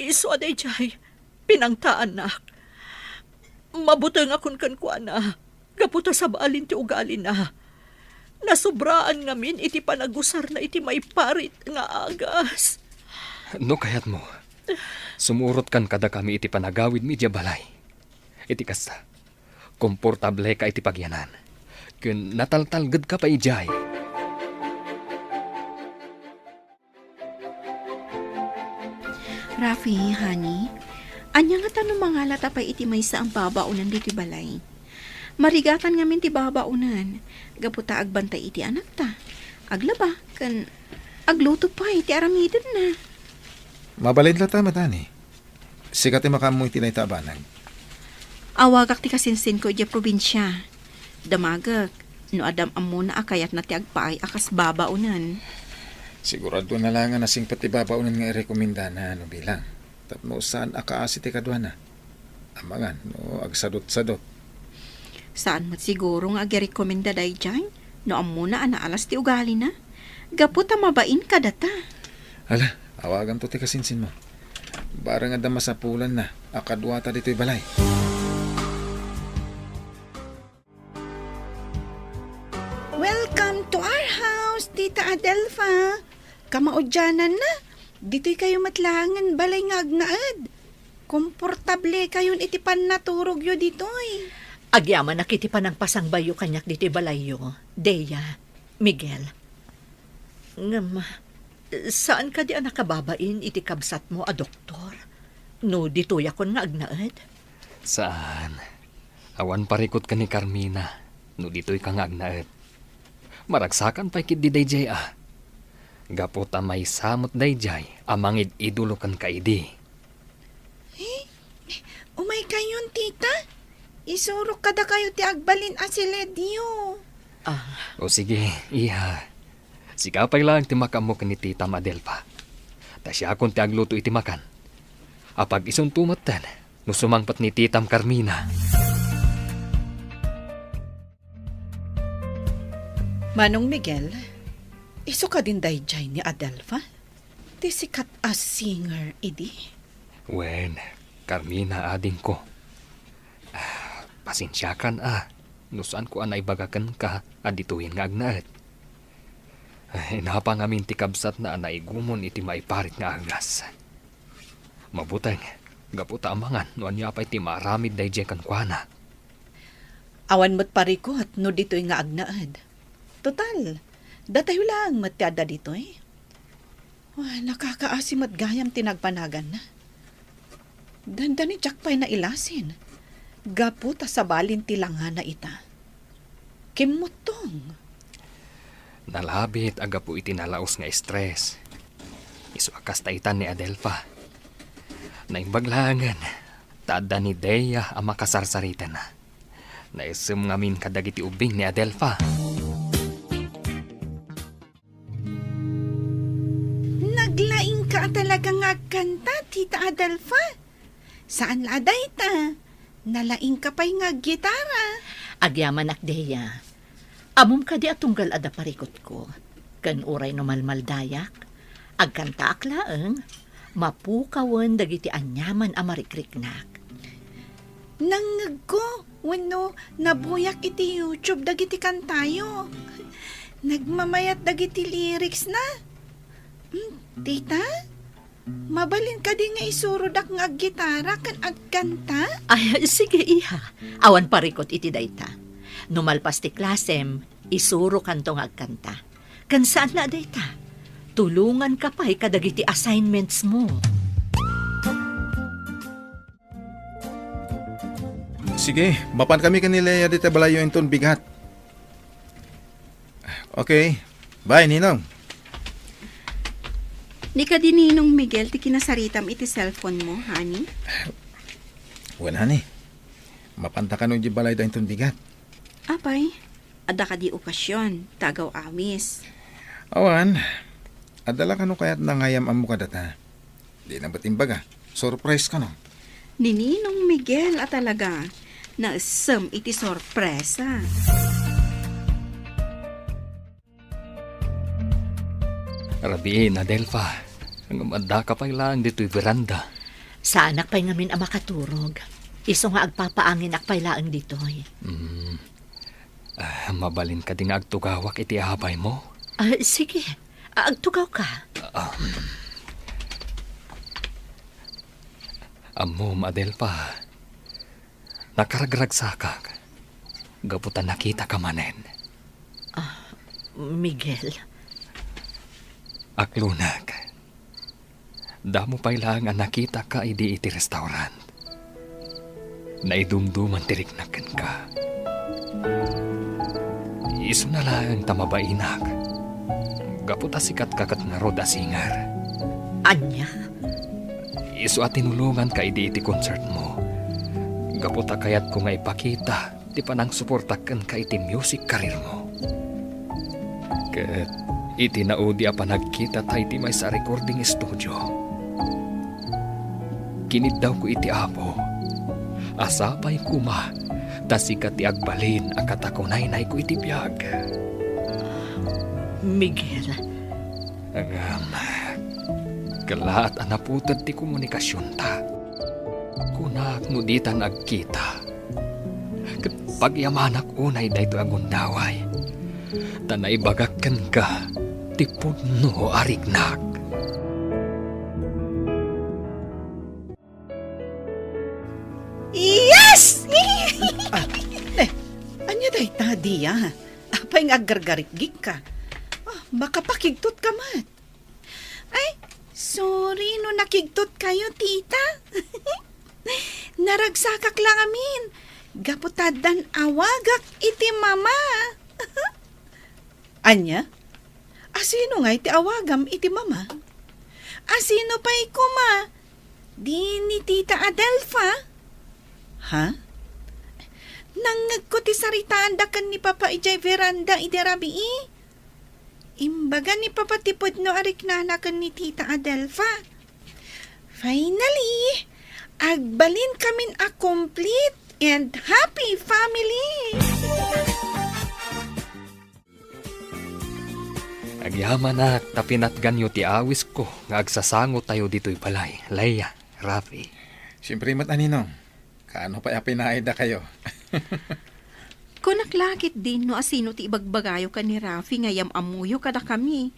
Isu a daydiay, pinangtaannak. Mabutengakon kenkuana, gapu ta sabali ti ugalina. Nasobraan ngamin iti panagusarna iti maiparit nga agas. No kayatmo, sumurotkan kadakami iti panagawidmi idiay balay. Iti kasta, komportableka iti pagyanan, ken nataltalgedka pay idiay. Rafi, honey, ania ngata no mangalata pay iti maysa a babaonen ditoy balay? Marigatan ngamin ti babaonen, gapu ta agbantay iti anakta, aglaba, ken agluto pay ti aramidenna. Mabalin latta met, honey. Sika ti makaammo iti dayta a banag. Awagak ti kasinsinko idiay probinsia. Damagek no addam ammona a kayatna ti agpaay a kas babaonen. Siguraduana la nga nasingpet ti babaonen nga irekomendana no bilang. Tapno saan a kaasi ti kaduana. Amangan no agsadutsadut. Saan met siguro nga agirekomenda daydiay no ammona a naalas ti ugalina. Gapu ta mabain kadata. Ala, awaganto ti kasinsinmo. Barang adda masapulanna a kaduata ditoy balay. Welcome to our house, Tita Adelfa. Kamaudiananna, ditoy kayo met laengen balay nga agnaed. Komportable kayon iti pannaturogyo ditoy. Agyamanak iti panangpasangbayyo kaniak ditoy balayyo, Dea, Miguel. Ngem, saan kadi a nakababain iti kabsatmo a doktor? No ditoyakon nga agnaed? Saan. Awan parikut ken ni Carmina. No ditoyka nga agnaed, maragsakan pay ketdi daydiay a. Gapu ta maysa met daydiay a mangid-idolo kenka idi. Eh, umaykayon, tita. Isurok kadakayo ti agbalin a siledyo. Ah. O sige, iha. Sika pay laeng ti makaammo ken ni titam Adelfa. Ta siakon ti agluto iti makan. Apag-isunto metten no sumangpet ni titam Carmina. Manong Miguel, isu kadin daydiay ni Adelfa? Ti sikat a singer idi? Wen, Carmina, adingko. Ah, pasensiakan a, no saanko a naibaga kenka a ditoyen nga agnaed. Ah, inapa ngamin ti kabsatna a naigumon iti maiparit nga agas. Mabuteng, gapu ta amangan no ania pay ti maaramid daydiay kenkuana. Awan met parikut no ditoy nga agnaed. Total, datayo laeng met ti adda ditoy. Ah, nakakaasi met gayam ti nagbanaganna. Dandani diak pay nailasin. Gapu ta sabalin ti langana ita. Kimmuttong. Nalabit a gapu iti nalaus nga stress. Isu a kasta itan ni Adelfa. Naimbag laengen, ta adda ni Dea a makasarsaritana. Naisem ngamin kadagiti ubbing ni Adelfa. Naglaingka a talaga nga agkanta, Tita Adelfa. Saan la a dayta. Nalaingka pay nga aggitara. Agyamanak, Dea. Ammom kadi a tunggal adda parikutko. Ken uray no malmaldayak, agkantaak laeng, mapukawen dagiti aniaman a marikriknak. Nangngegko wenno nabuyak iti YouTube dagiti kantayo. Nagmamayat dagiti lyrics na. Hmm, tita? Mabalin kadi nga isurodak nga aggitara ken agkanta? Ay, sige, iha. Awan parikut iti dayta. No malpas ti klasem, isurokanto nga agkanta. Ken saan la a dayta, tulonganka pay kadagiti assignments mo. Sige, mapankami ken ni Lea dita balayyo inton bigat. Okay. Bye, Ninong. Ni kadi Ninong Miguel ti kinasaritam iti cellphone mo, honey? Wen, honey. Mapanta kano idiay balayda inton bigat. Apay, adda kadi okasion, ta agaw-awis? Awan. Adda la kano kayatna nga ammok kadata. Dina met imbaga. Surprise kano. Ni Ninong Miguel a talaga, naessem iti sorpresa. Rabiin, Adelfa. Ngem addaka pay laeng ditoy veranda. Saanak pay ngamin a makaturog. Isu nga agpapaanginak pay laeng ditoy. Mm. Ah, mabalin kadi nga agtugawak iti abaymo? Ah, sige. Ah, agtugawka. Ah, ammom, Adelfa, nakaragragsakak gapu ta nakitaka manen. Ah, Miguel. Aklonek. Damo pay laeng a nakitaka idi iti restaurant. Naidumduman ti riknak kenka. Isuna laeng ta mabainak. Gapu ta sikatka ket ngarud a singer. Ania? Isu a tinulonganka idi iti concertmo. Gapu ta kayatko nga ipakita ti panangsuportak kenka iti music career-mo. Ket iti naudi a panagkitata iti maysa a recording studio, kiniddawko iti Apo a sapay koma ta sika ti agbalin a katakunaynayko iti biag. Miguel. Ngem, kellaat a naputed ti komunikasionta. Kunak no ditan agkita. Ket pagyamanak unay daytoy a gundaway, ta naibagak kenka ti pudno a riknak. Yes! Ah, eh, ania dayta, Dia? Apay nga aggargarikgikka? Ah, makapakigtotka met. Ay, sorry no nakigtotkayo, tita. Naragsakak la ngamin. Gapu ta addan awagak iti mama. Ania? Asino ngay ti awagam iti mama? Asino pay koma? Di ni Tita Adelfa? Ha? Nangngegko ti saritaanda ken ni Papa idiay veranda idi rabii. Imbaga ni Papa ti pudno a riknana ken ni Tita Adelfa. Finally, agbalinkamin a complete and happy family! Agyamanak ta pinatganyo ti awisko nga agsasangotayo ditoy balay, Leia, Rafi. Siyempre met, a ninong. Kaano pay a pinaayda kayo? Kunak la ketdin no asino ti ibagbagayo ken ni Rafi nga yam-ammoyo kadakami.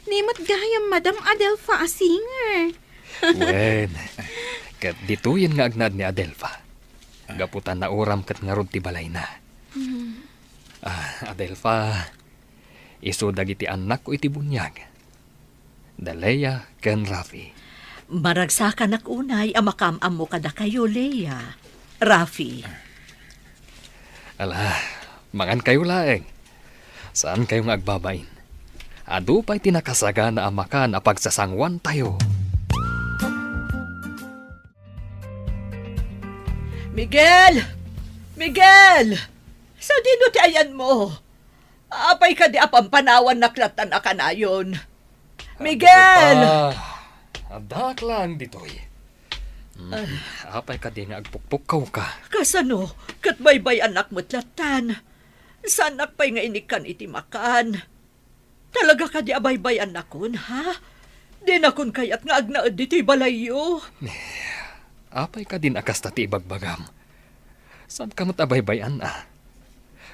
Ni met gayam Madam Adelfa a singer. Wen, ket ditoyen nga agnaed ni Adelfa. Gapu ta nauram ket ngarud ti balayna. Hmm. Ah, Adelfa, isu dagiti annakko iti buniag. Da Leia ken Rafi. Maragsakanak unay a makaam-ammo kadakayo, Leia. Rafi. Ala, mangankayo laeng. Saankayo nga agbabain. Adu pay ti nakasagana a makan a pagsasangoantayo. Miguel! Miguel! Sadino ti ayanmo? Apay kadi a pampanawannak lattan a kanayon? Miguel! Adda, addaak laeng ditoy. Mm, apay kadi nga agpukpukkawka? Kasano? Ket baybay-anak met lattan. Saanak pay nga inikkan iti makan. Talaga kadi a baybay-annakon, ha? Dinakon kayat nga agnaed ditoy balayyo. Eh, apay kadin a kasta ti ibagbagam? Saanka met a baybay-an, a?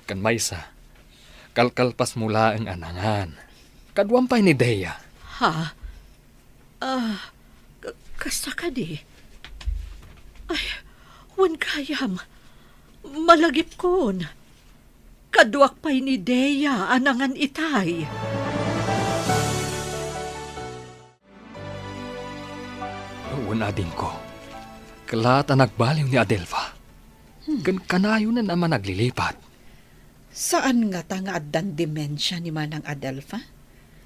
Ken maysa, kalkalpasmo laeng a nangan. Kaduam pay ni Dea. Ha? Ah, k-, kasta kadi? Ay, wen gayam. Malagipkon. Kaduak pay ni Dea a nangan itay. Wen, adingko, kelaat a nagbaliw ni Adelfa. Hmm. Ken kanayonen a managlilipat. Saan ngata nga addan demensia ni Manang Adelfa?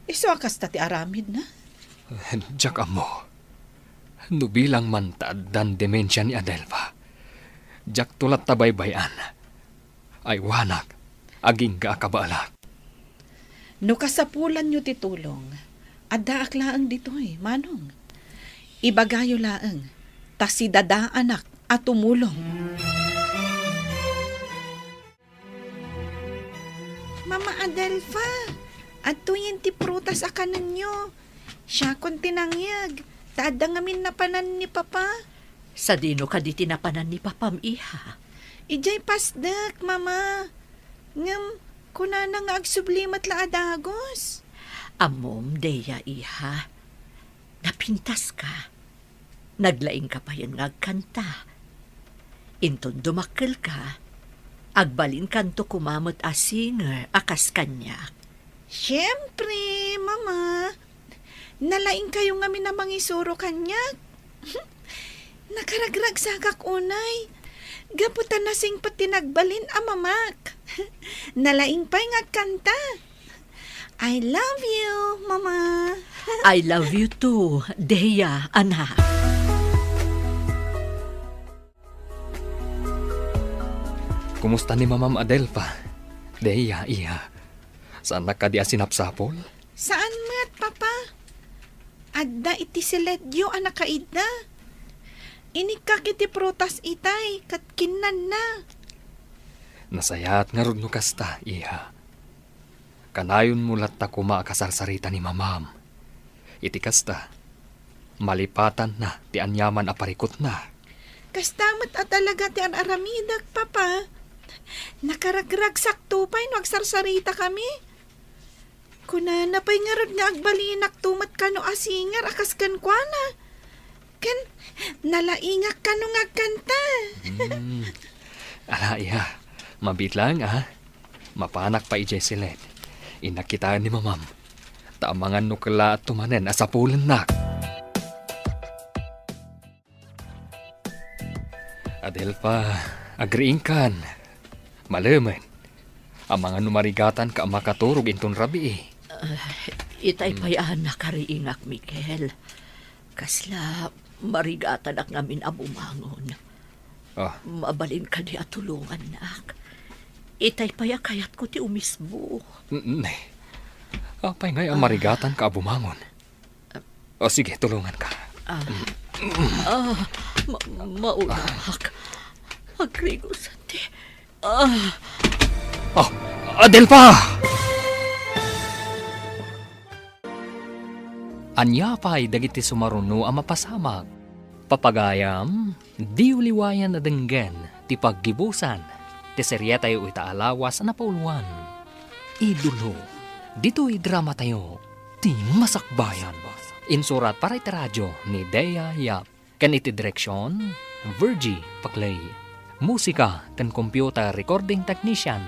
Isu a kasta ti aramidna? Diak ammo. No bilang man ta addan demensia ni Adelfa, diakto latta baybay-an. Aywanak, agingga a kabaelak. No kasapulanyo ti tulong, addaak laeng ditoy, Manong. Ibagayo laeng, ta sidadaanak a tumulong. Mama Adelfa, adtoyen ti prutas a kanenyo. Siakon ti nangyeg, ta adda ngamin napanan ni Papa. Sadino kadi ti napanan ni Papam, iha? Idiay pasdek, Mama. Ngem, kunana nga agsubli met la a dagus. Ammom, Dea, iha. Napintaska. Naglaingka payen nga agkanta. Inton dumakkelka, agbalinkanto koma met a singer a kas kaniak. Siempre, Mama. Nalaingkayo ngamin a mangisuro kaniak. Nakaragragsakak unay. Gapu ta nasingpet ti nagbalin a mamak. Nalaing pay nga agkanta. I love you, Mama. I love you too, Dea, anak. Kumusta ni Mamam Adelfa? Dea, iha. Saannak kadi a sinapsapol? Saan met, Papa. Adda iti siledyo a nakaidda. Inikkak iti prutas itay, ket kinnanna. Nasayaat ngarud no kasta, iha. Kanayonmo latta koma a kasarsarita ni Mamam. Iti kasta, malipatanna ti aniaman a parikutna. Kasta met a talaga ti ar-aramidek, Papa. Nakaragragsakto pay no agsarsaritakami. Kunana pay ngarud nga agbalinakto met kano a singer a kas kenkuana. Ken nalaingak kano nga agkanta. Hmm. Ala, iha, mabiit laeng, a. Mapanak pay idiay siled. Innak kitaen ni Mamam. Ta amangan no kellaatto manen a sapulennak. Adelfa, Agriingkan. Malemen. Amangan no marigatanka a makaturog inton rabii. Ah, itay pay a nakariingak, Miguel. Kasla marigatanak ngamin a bumangon. Ah. Mabalin kadi a tulongannak? Itay pay a kayatko ti umisbo. N-, ne. Apay ngay a marigatanka a bumangon? O, sige, tulonganka. Ah, ah, ma-, maulawak. Agrigos ti, ah. Ah, Adelfa! Ania pay dagiti sumaruno a mapasamak? Papagayam, diyo liwayan a denggen ti paggibusan ti serietayo ita a lawas a napauluan. Idolo, ditoy dramatayo, ti Masakbayan. Insurat para iti radio ni Dea Yap. Ken iti direksion, Virgie Paclay. Musika ken computer recording technician,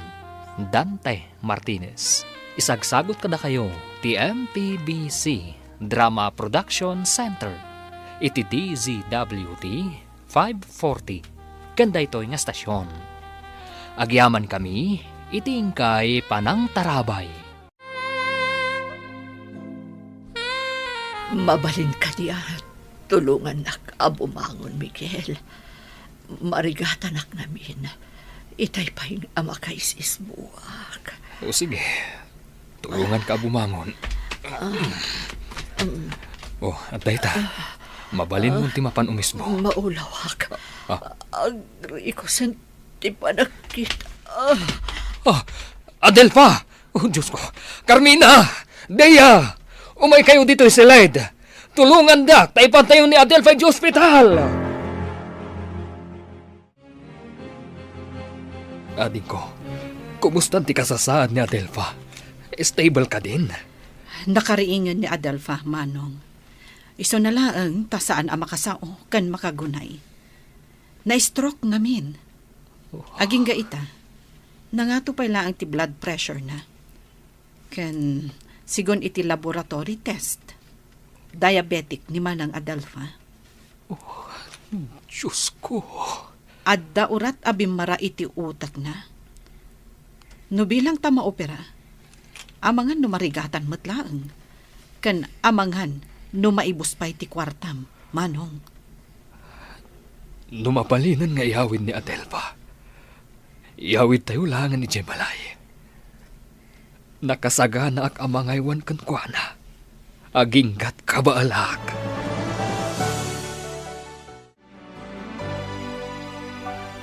Dante Martinez. Isagsagut kadakayo ti M P B C Drama Production Center iti D Z W T five forty ken daytoy nga stasyon. Agyamankami iti inkay panangtarabay. Mabalin kadi a tulongannak a bumangon, Miguel? Marigatanak ngamin. Itay pay a makaisisbuak. O sige, tulonganka a bumangon. Ah, um. O, adda ita. Mabalinmo ti mapan umisbo. Maulawak. Ah. Agrikosen ti panagkita. Ah. Ah, Adelfa! O, Diyos ko! Carmina! Dea! Umaykayo ditoy siled! Tulongandak ta ipantayo ni Adelfa iti ospital! Adingko, kumusta ti kasasaad ni Adelfa? Stable kadin? Nakariingen ni Adelfa, Manong. Isuna laeng ta saan a makasao ken makagunay. Na-stroke ngamin. Oh. Agingga ita, nangato pay laeng ti blood pressure na. Ken, sigun iti laboratory test, diabetic ni Manang Adelfa. Oh, Diyos ko. Adda urat a bimmara iti utekna. No bilang ta maopera, amangan no marigatan met laeng, ken amangan no maibus pay ti kuartam, Manong. No mabalinen nga iyawid ni Adelfa, iyawidtayo laengen idiay balay. Nakasaganaak a mangaywan kenkuana. Aginggat kabaelak.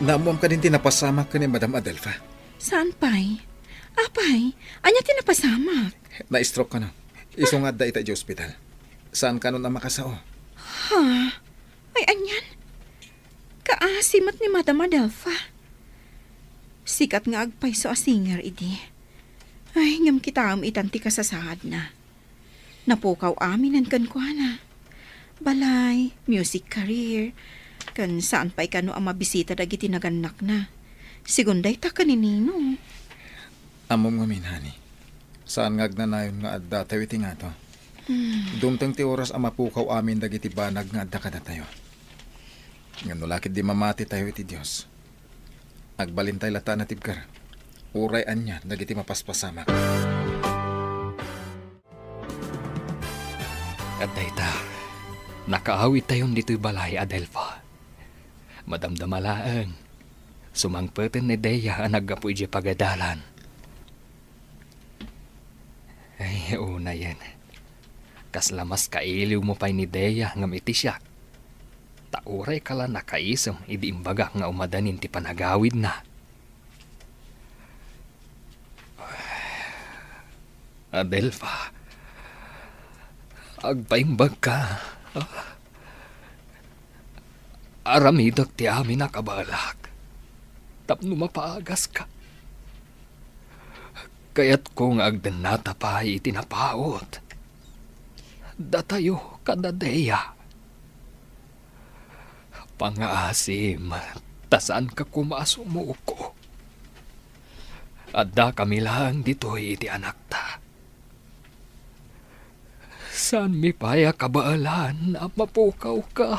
Naammoam kadin ti napasamak ken ni Madam Adelfa? Saan pay? Apay, ania ti napasamak? Na-stroke kano. Isu nga adda ita idiay ospital. Saan kanon a makasao. Ha? Ay, anian? Kaasi met ni Madam Adelfa. Sikat nga agpayso a singer idi. Ay, ngem kitaem itan ti kasasaadna. Napukaw aminen kenkuana. Balay, music career, ken saan pay kano a mabisita dagiti nagannakna. Sigun dayta ken ni Nino. Ammom ngamin, honey. Saan nga agnanayon nga addatayo iti ngato. Hmm. Dumteng ti oras a mapukaw amin dagiti banag nga adda kadatayo. Ngem no la ketdi mamatitayo iti Dios, agbalintay latta a natibker, uray ania dagiti mapaspasamak. Adda ita, nakaawidtayon ditoy balay, Adelfa. Madamdama laeng, sumangpeten ni Dea a naggapu idiay pagadalan. Ay, unayen. Kasla mas kailiwmo pay ni Dea ngem iti siak. Ta uray ka la nakaisem idi imbagak nga umadanin ti panagawidna. Adelfa, agpaimbagka. Aramidek ti amin a kabaelak tapno mapaagaska. Kayatko nga agdennata pay iti napaut. Datayo kada Dea. Pangaasim, ta saanka koma a sumuko. Addakami laeng ditoy iti anakta. Saanmi pay a kabaelan a mapukawka.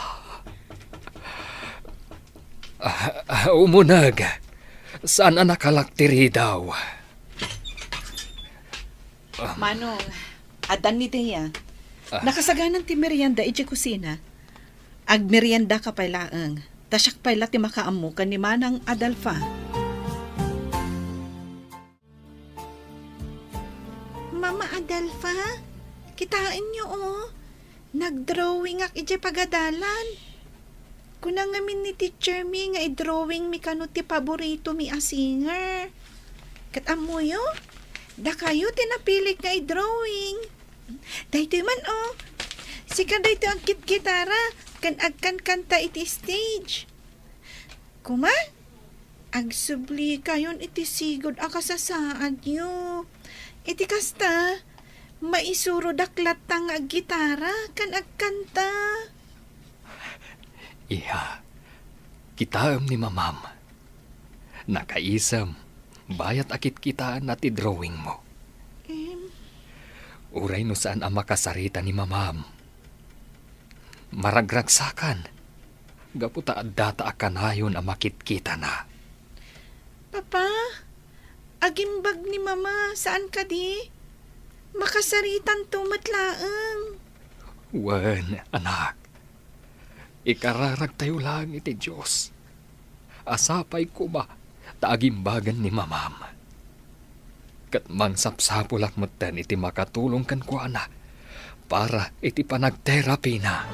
Ah, ah, umuneg. Saan a nakalak ti ridaw? Manong, addan ni Dea. Ah. Nakasaganan ti merienda idiay kusina. Agmeriendaka pay laeng. Ta siak pay la ti makaammo ken ni Manang Adelfa. Mama Adelfa, kitaenyo, oh. Nagdrawingak idiay pagadalan. Kuna ngamin ni teacher mi nga idrawing mi kano ti paborito mi a singer. Ket ammoyo, dakayo ti napilik nga idrawing. Daytoy man, oh. Sika daytoy agkitgitara ken agkankanta iti stage. Kuma, agsublikayon iti sigud a kasasaadyo. Iti kasta, maisurodak latta nga aggitara ken agkanta. Iha, kitaem ni Mamam. Nakaisem, bayat a kitkitaenna ti drawingmo. Em. Uray no saan a makasarita ni Mamam, maragragsakan, gapu ta addata a kanayon a makitkitana. Papa, agimbag ni Mama, saan kadi? Makasaritanto met laeng. Wen, anak. Ikararagtayo laeng iti Dios a sapay koma ta agimbagen ni Mamam. Ket mangsapsapulak metten iti makatulong kenkuana para iti panagterapina.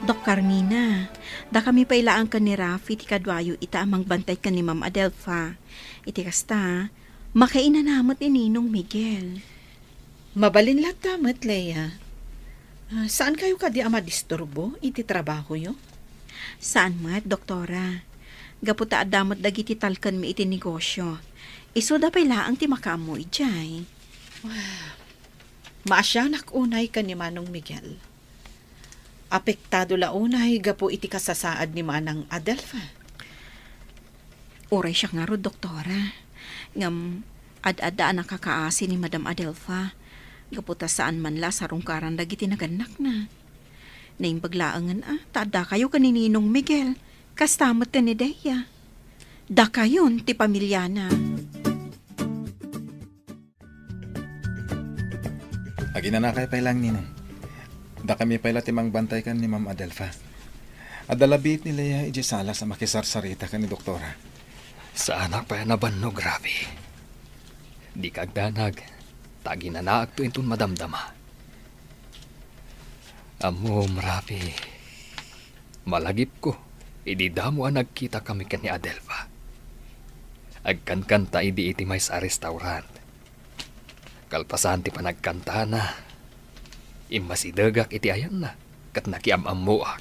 Doc Carmina, dakami pay laeng ken ni Rafi ti kaduayo ita a mangbantay ken ni Ma'am Adelfa. Iti kasta, makainana met ni Ninong Miguel. Mabalin latta met, Lea. Ah, saan kayo kadi a madisturbo iti trabahoyo? Saan met, Doktora. Gapu ta adda met dagiti talkenmi iti negosio. Isuda pay laeng ti makaammo idiay. Maasianak unay ken ni Manong Miguel. Apektado la unay gapu iti kasasaad ni Manang Adelfa. Uray siak ngarud, Doktora. Ngem, ad-adda a nakakaasi ni Madam Adelfa. Gapu ta saan man la a sarungkaran dagiti nagannakna. Naimbag laengen a, ta addakayo ken ni Ninong Miguel. Kasta met ken ni Dea. Dakayon ti pamiliana. Aginanakay pay laeng, Ninong. Dakami pay la ti mangbantay ken ni Ma'am Adelfa. Adda la biit ni Lea idiay sala sa makisarsarita ken ni Doktora. Saanak pay a nabannog, Rafi. Dika agdanag, ta aginanaakto inton madamdama. Ammom, Rafi, malagipko idi damo a nagkitakami ken ni Adelfa. Agkankanta idi iti maysa a restaurant. Kalpasan ti panagkantana, immasidegak iti ayanna ket nakiam-ammoak.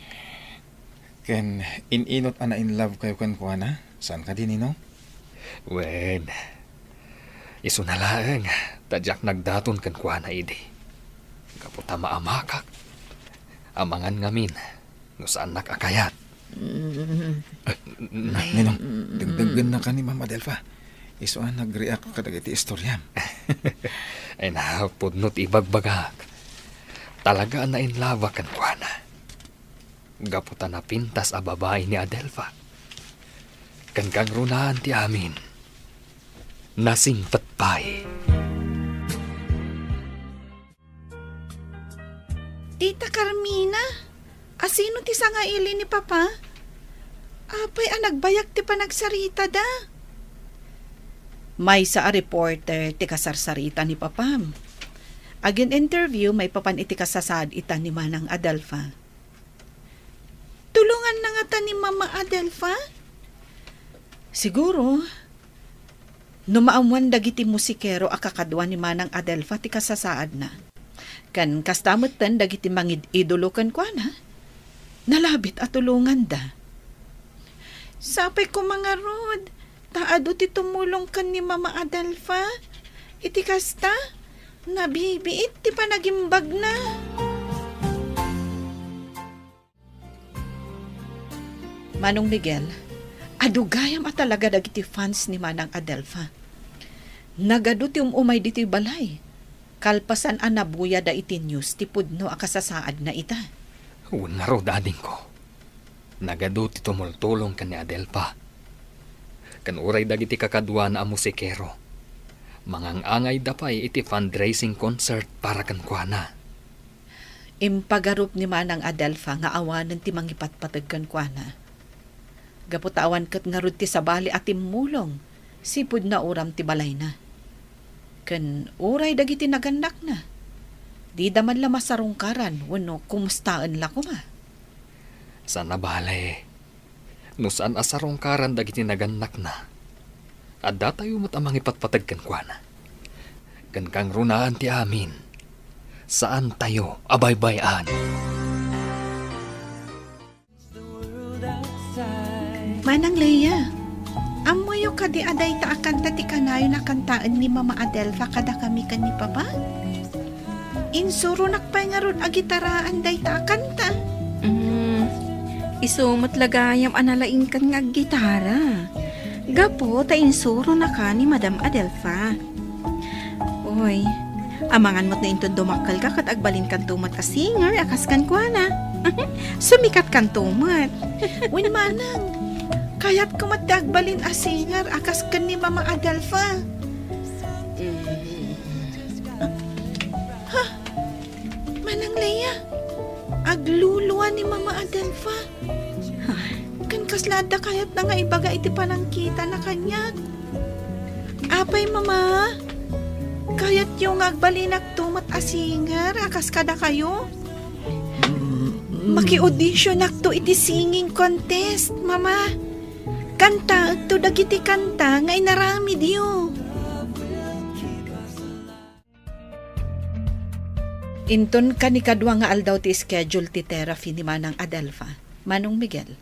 Ken in-inut a na-in love kayo kenkuana? Saan kadi, Ninong? Wen, isuna laeng ta diak nagdaton kenkuana idi. Gapu ta maamakak. Amangan ngamin no saannak a kayat. Mm. Ah, na, Ninong, dengdenggennak ni Ma'am Adelfa. Isu a nag-react kadagiti istoriam. Ay na, pudno ti ibagbagak. Talaga a na-in love-ak kenkuana. Gapu ta napintas a babai ni Adelfa. Ken kangrunaan ti amin, nasingpet pay. Tita Carmina, asino ti sangaili ni Papa? Apay a nagbayag ti panagsaritada? Maysa a reporter ti kasarsarita ni Papam. Agin-interview maipapan iti kasasaad ita ni Manang Adelfa. Tulonganna ngata ni Mama Adelfa? Siguro, no maammoan dagiti musikero a kakadua ni Manang Adelfa ti kasasaadna. Ken kasta metten dagiti mangid-idolo kenkuana, nalabit a tulonganda. Sapay koma ngarud, ta adu ti tumulong ken ni Mama Adelfa. Iti kasta, nabibiit ti panagimbagna. Manong Miguel, adu gayam a talaga dagiti fans ni Manang Adelfa. Nagadu ti um-umay ditoy balay, kalpasan a nabuyada iti news ti pudno a kasasaadna ita. Wen ngarud, adingko, nagadu ti tumultulong ken ni Adelfa. Ken uray dagiti kakaduana a musikero, mangangayda pay iti fundraising concert para kenkuana. Impagarup ni Manang Adelfa nga awanen ti mangipatpateg kenkuana. Gapu ta awan ket ngarud ti sabali a timmulong, sipud nauram ti balayna. Ken uray dagiti nagannakna, dida man la masarungkaran wenno kumustaen la koma. Saan a bale, no saan a sarungkaran dagiti nagannakna, addatayo met a mangipatpateg kenkuana. Ken kangrunaan ti amin, saantayo a baybay-an. Manang Leia, ammoyo kadi a dayta a kanta ti kanayon a kantaen ni Mama Adelfa kadakami ken ni Papa? Insuronak pay ngarud a gitaraan dayta a kanta. Mm, isu met la gayam a nalaingkan nga aggitara. Gapu ta insuronaka ni Madam Adelfa. Uy, amangan met no inton dumakkelka ket agbalinkanto met a singer a kas kenkuana. Sumikatkanto met. Wen manang, kayatko met ti agbalin a singer a kas ken ni Mama Adelfa. Ha? Manang Leia, aglulua ni Mama Adelfa. Ken kasla adda kayatna nga ibaga iti panangkitana kaniak. Apay, Mama? Kayatyo nga agbalinakto met a singer a kas kadakayo? Maki-auditionakto iti singing contest, Mama. Kantaekto dagiti kanta nga inaramidyo. Inton kanikadua nga aldaw ti schedule ti therapy ni Manang Adelfa, Manong Miguel,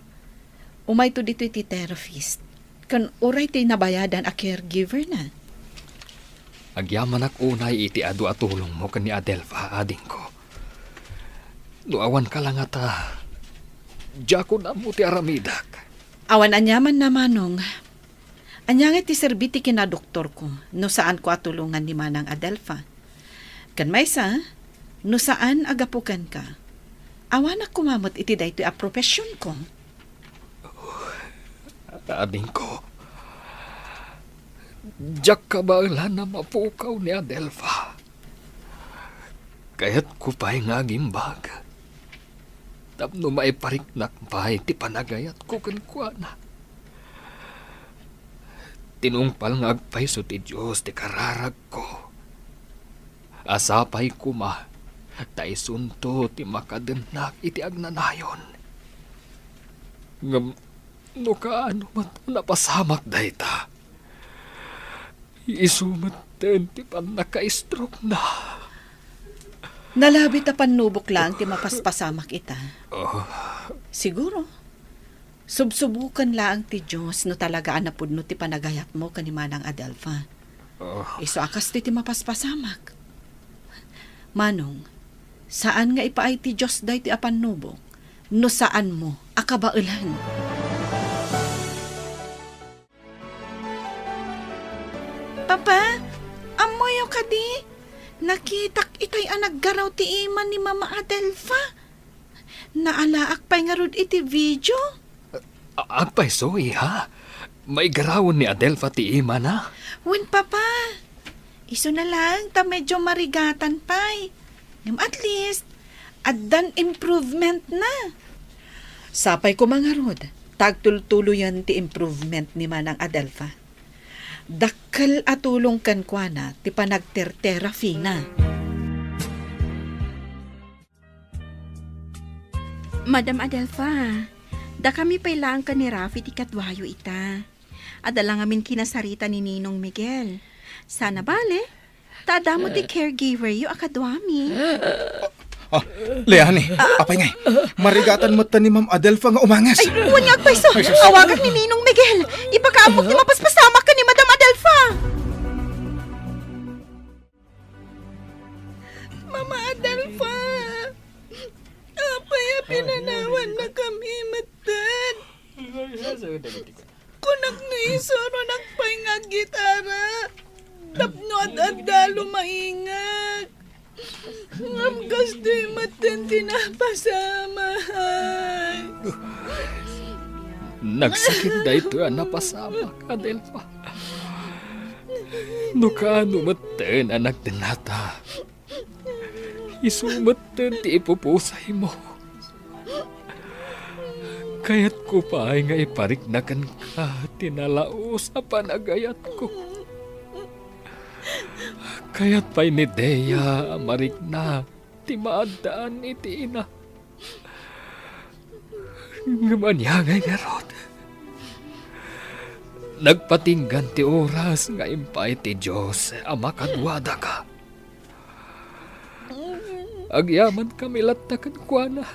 umayto ditoy ti therapist, ken uray ti nabayadan a caregiver na. Agyamanak unay iti adu a tulongmo ken ni Adelfa, adingko. No awanka la ngata, diakon ammo ti aramidek. Awan aniamanna, Manong. Ania ngay ti serbi ti kinadoktorko no saanko a tulongan ni Manang Adelfa? Ken maysa, no saan a gapu kenka, awanak koma met iti daytoy a professionko. Adingko, diak kabaelan a mapukaw ni Adelfa. Kayatko pay nga agimbag tapno maipariknak pay ti panagayatko kenkuana. Tinungpal nga agpayso ti Dios ti kararagko. A sapay koma ta isunto ti makadennak iti agnanayon. Ngem no kaano met a napasamak dayta, isu metten ti pannakaistrokna. Nalabit a pannubok laeng ti mapaspasamak ita. Oh. Siguro, subsubuken laeng ti Dios no talaga a napudno ti panagayatmo ken ni Manang Adelfa. Oh. Isu a kastoy ti mapaspasamak. Manong, saan nga ipaay ti Dios daytoy a pannubok no saanmo a kabaelan. Papa, ammoyo kadi? Nakitak itay a naggaraw ti ima ni Mama Adelfa. Naalaak pay ngarud iti video. A-, agpayso, iha? Maigarawen ni Adelfa ti imana? Wen, Papa. Isuna laeng ta medyo marigatan pay. Ngem at least, addan improvementna. Sapay koma ngarud ta agtultuloyen ti improvement ni Manang Adelfa. Dakkel a tulong kenkuana ti panagterterapina. Madam Adelfa, dakami pay laeng ken ni Rafi ti kaduayo ita. Adda la ngamin kinasarita ni Ninong Miguel. Saan a bale, ta adda met ti caregiveryo a kaduami. Ah, Leani, apay ngay, marigatan metten ni Ma'am Adelfa nga umanges. Ay, wen nga agpayso. Ay, sus. Awagak ni Ninong Miguel. Ipakaammok ti mapaspasamak ken ni Madam Adelfa. Mama Adelfa, apay a pinanawannakami metten? Kunak nga isuronak pay nga aggitara tapno ad-adda a lumaingek. Ngem kastoy metten ti napasamak. Nagsakit daytoy a napasamak, Adelfa. No kaano metten a nagdennata, isu metten ti ipupusaymo. Kayatko pay nga iparikna kenka ti nalaus a panagayatko. Kayat pay ni Dea a marikna ti maaddaan iti ina. Ngem ania ngay ngarud? Nagpatinggan ti oras nga impay ti Dios a makaduadaka. Agyamankami latta kenkuana.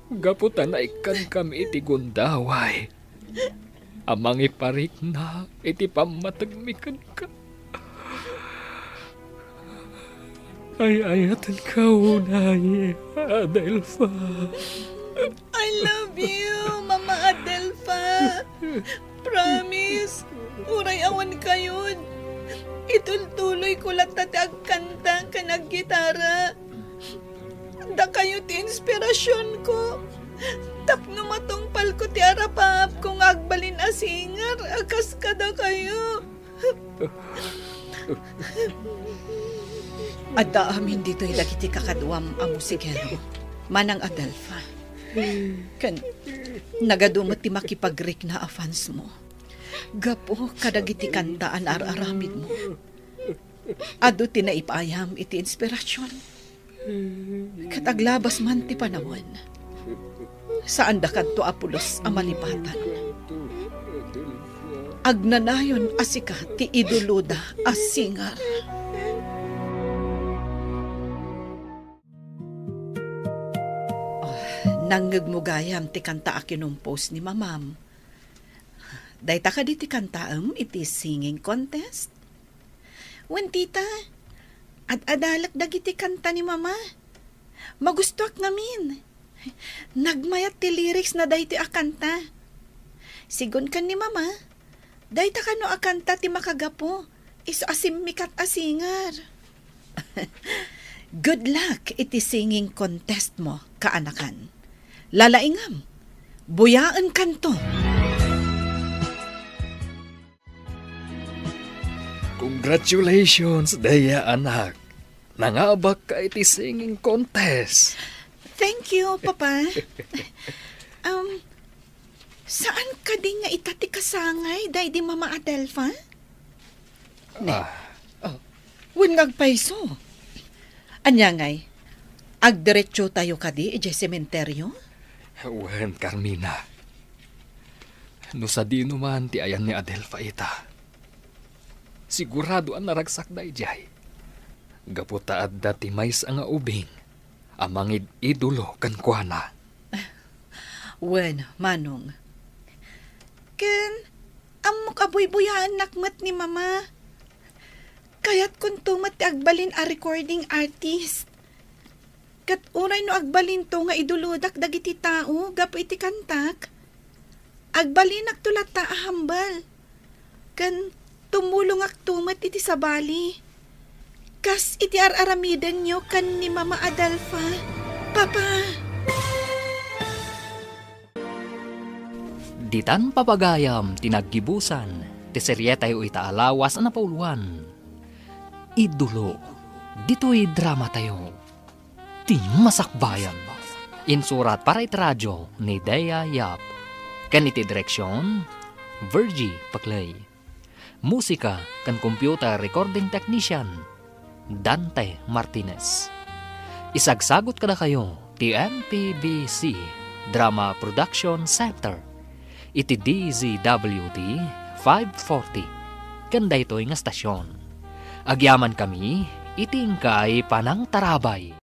Gapu ta naikkankami iti gundaway a mangiparikna iti pammategmi kenka. Ay-ayatenka unay, Adelfa. I love you, Mama Adelfa. Promise, uray awan kayod, itultuloyko latta ti agkanta ken aggitara. Dakayo ti inspirasionko tapno matungpalko ti arapaapko nga agbalin a singer a kas kadakayo. Adda amin ditoy dagiti kakaduam a musikero, Manang Adelfa. Ken nagadu met ti makipagrikna a fans mo. Gapu kadagiti kanta a naar-aramidmo, adu ti naipayam iti inspirasion. Ket aglabas man ti panawen, saandakanto a pulos a malipatan. Agnanayon a sika ti idoloda a singer. Ah, nangngegmo gayam ti kanta a kinumpos ni Mamam. Dayta kadi ti kantaem iti singing contest? Wen, tita, ad-adalek dagiti kanta ni Mama. Magustoak ngamin. Nagmayat ti lyrics na daytoy a kanta. Sigun ken ni Mama, dayta kano a kanta ti makagapu isu a simmikat a singer. Good luck iti singing contest mo, kaanakan. Lalaingam, buyaenkanto. Congratulations, Dea, anak. Nangabakka iti singing contest. Thank you, Papa. Um, saan kadi nga ita ti kasangay daydi Mama Adelfa? Ne. Ah. Oh. Wen nga agpayso. Ania ngay? Agdiretsotayo kadi idiay sementeryo? Wen, Carmina. No sadino man ti ayan ni Adelfa ita, sigurado a naragsakda idiay. Gapu ta adda ti maysa nga ubing a mangid-idolo kenkuana. Wen, Manong. Ken, ammok a buybuyaennak met ni Mama. Kayatkonto met ti agbalin a recording artist. Ket uray no agbalinto nga idolodak dagiti tao gapu iti kantak, agbalinakto latta a humble. Ken tumulongakto met iti sabali, kas iti ar-aramidenyo ken ni Mama Adelfa. Papa! Ditan pay gayam ti naggibusan ti serietayo ita a lawas a napauluan, Idolo, ditoy dramatayo. Ti Masakbayan. Insurat para iti radio ni Dea Yap. Ken iti direksion, Virgie Paclay. Musika ken computer recording technician, Dante Martinez. Isagsagut kadakayo ti M P B C Drama Production Center iti D Z W T five forty ken daytoy nga stasyon. Agyamankami iti inkay panangtarabay.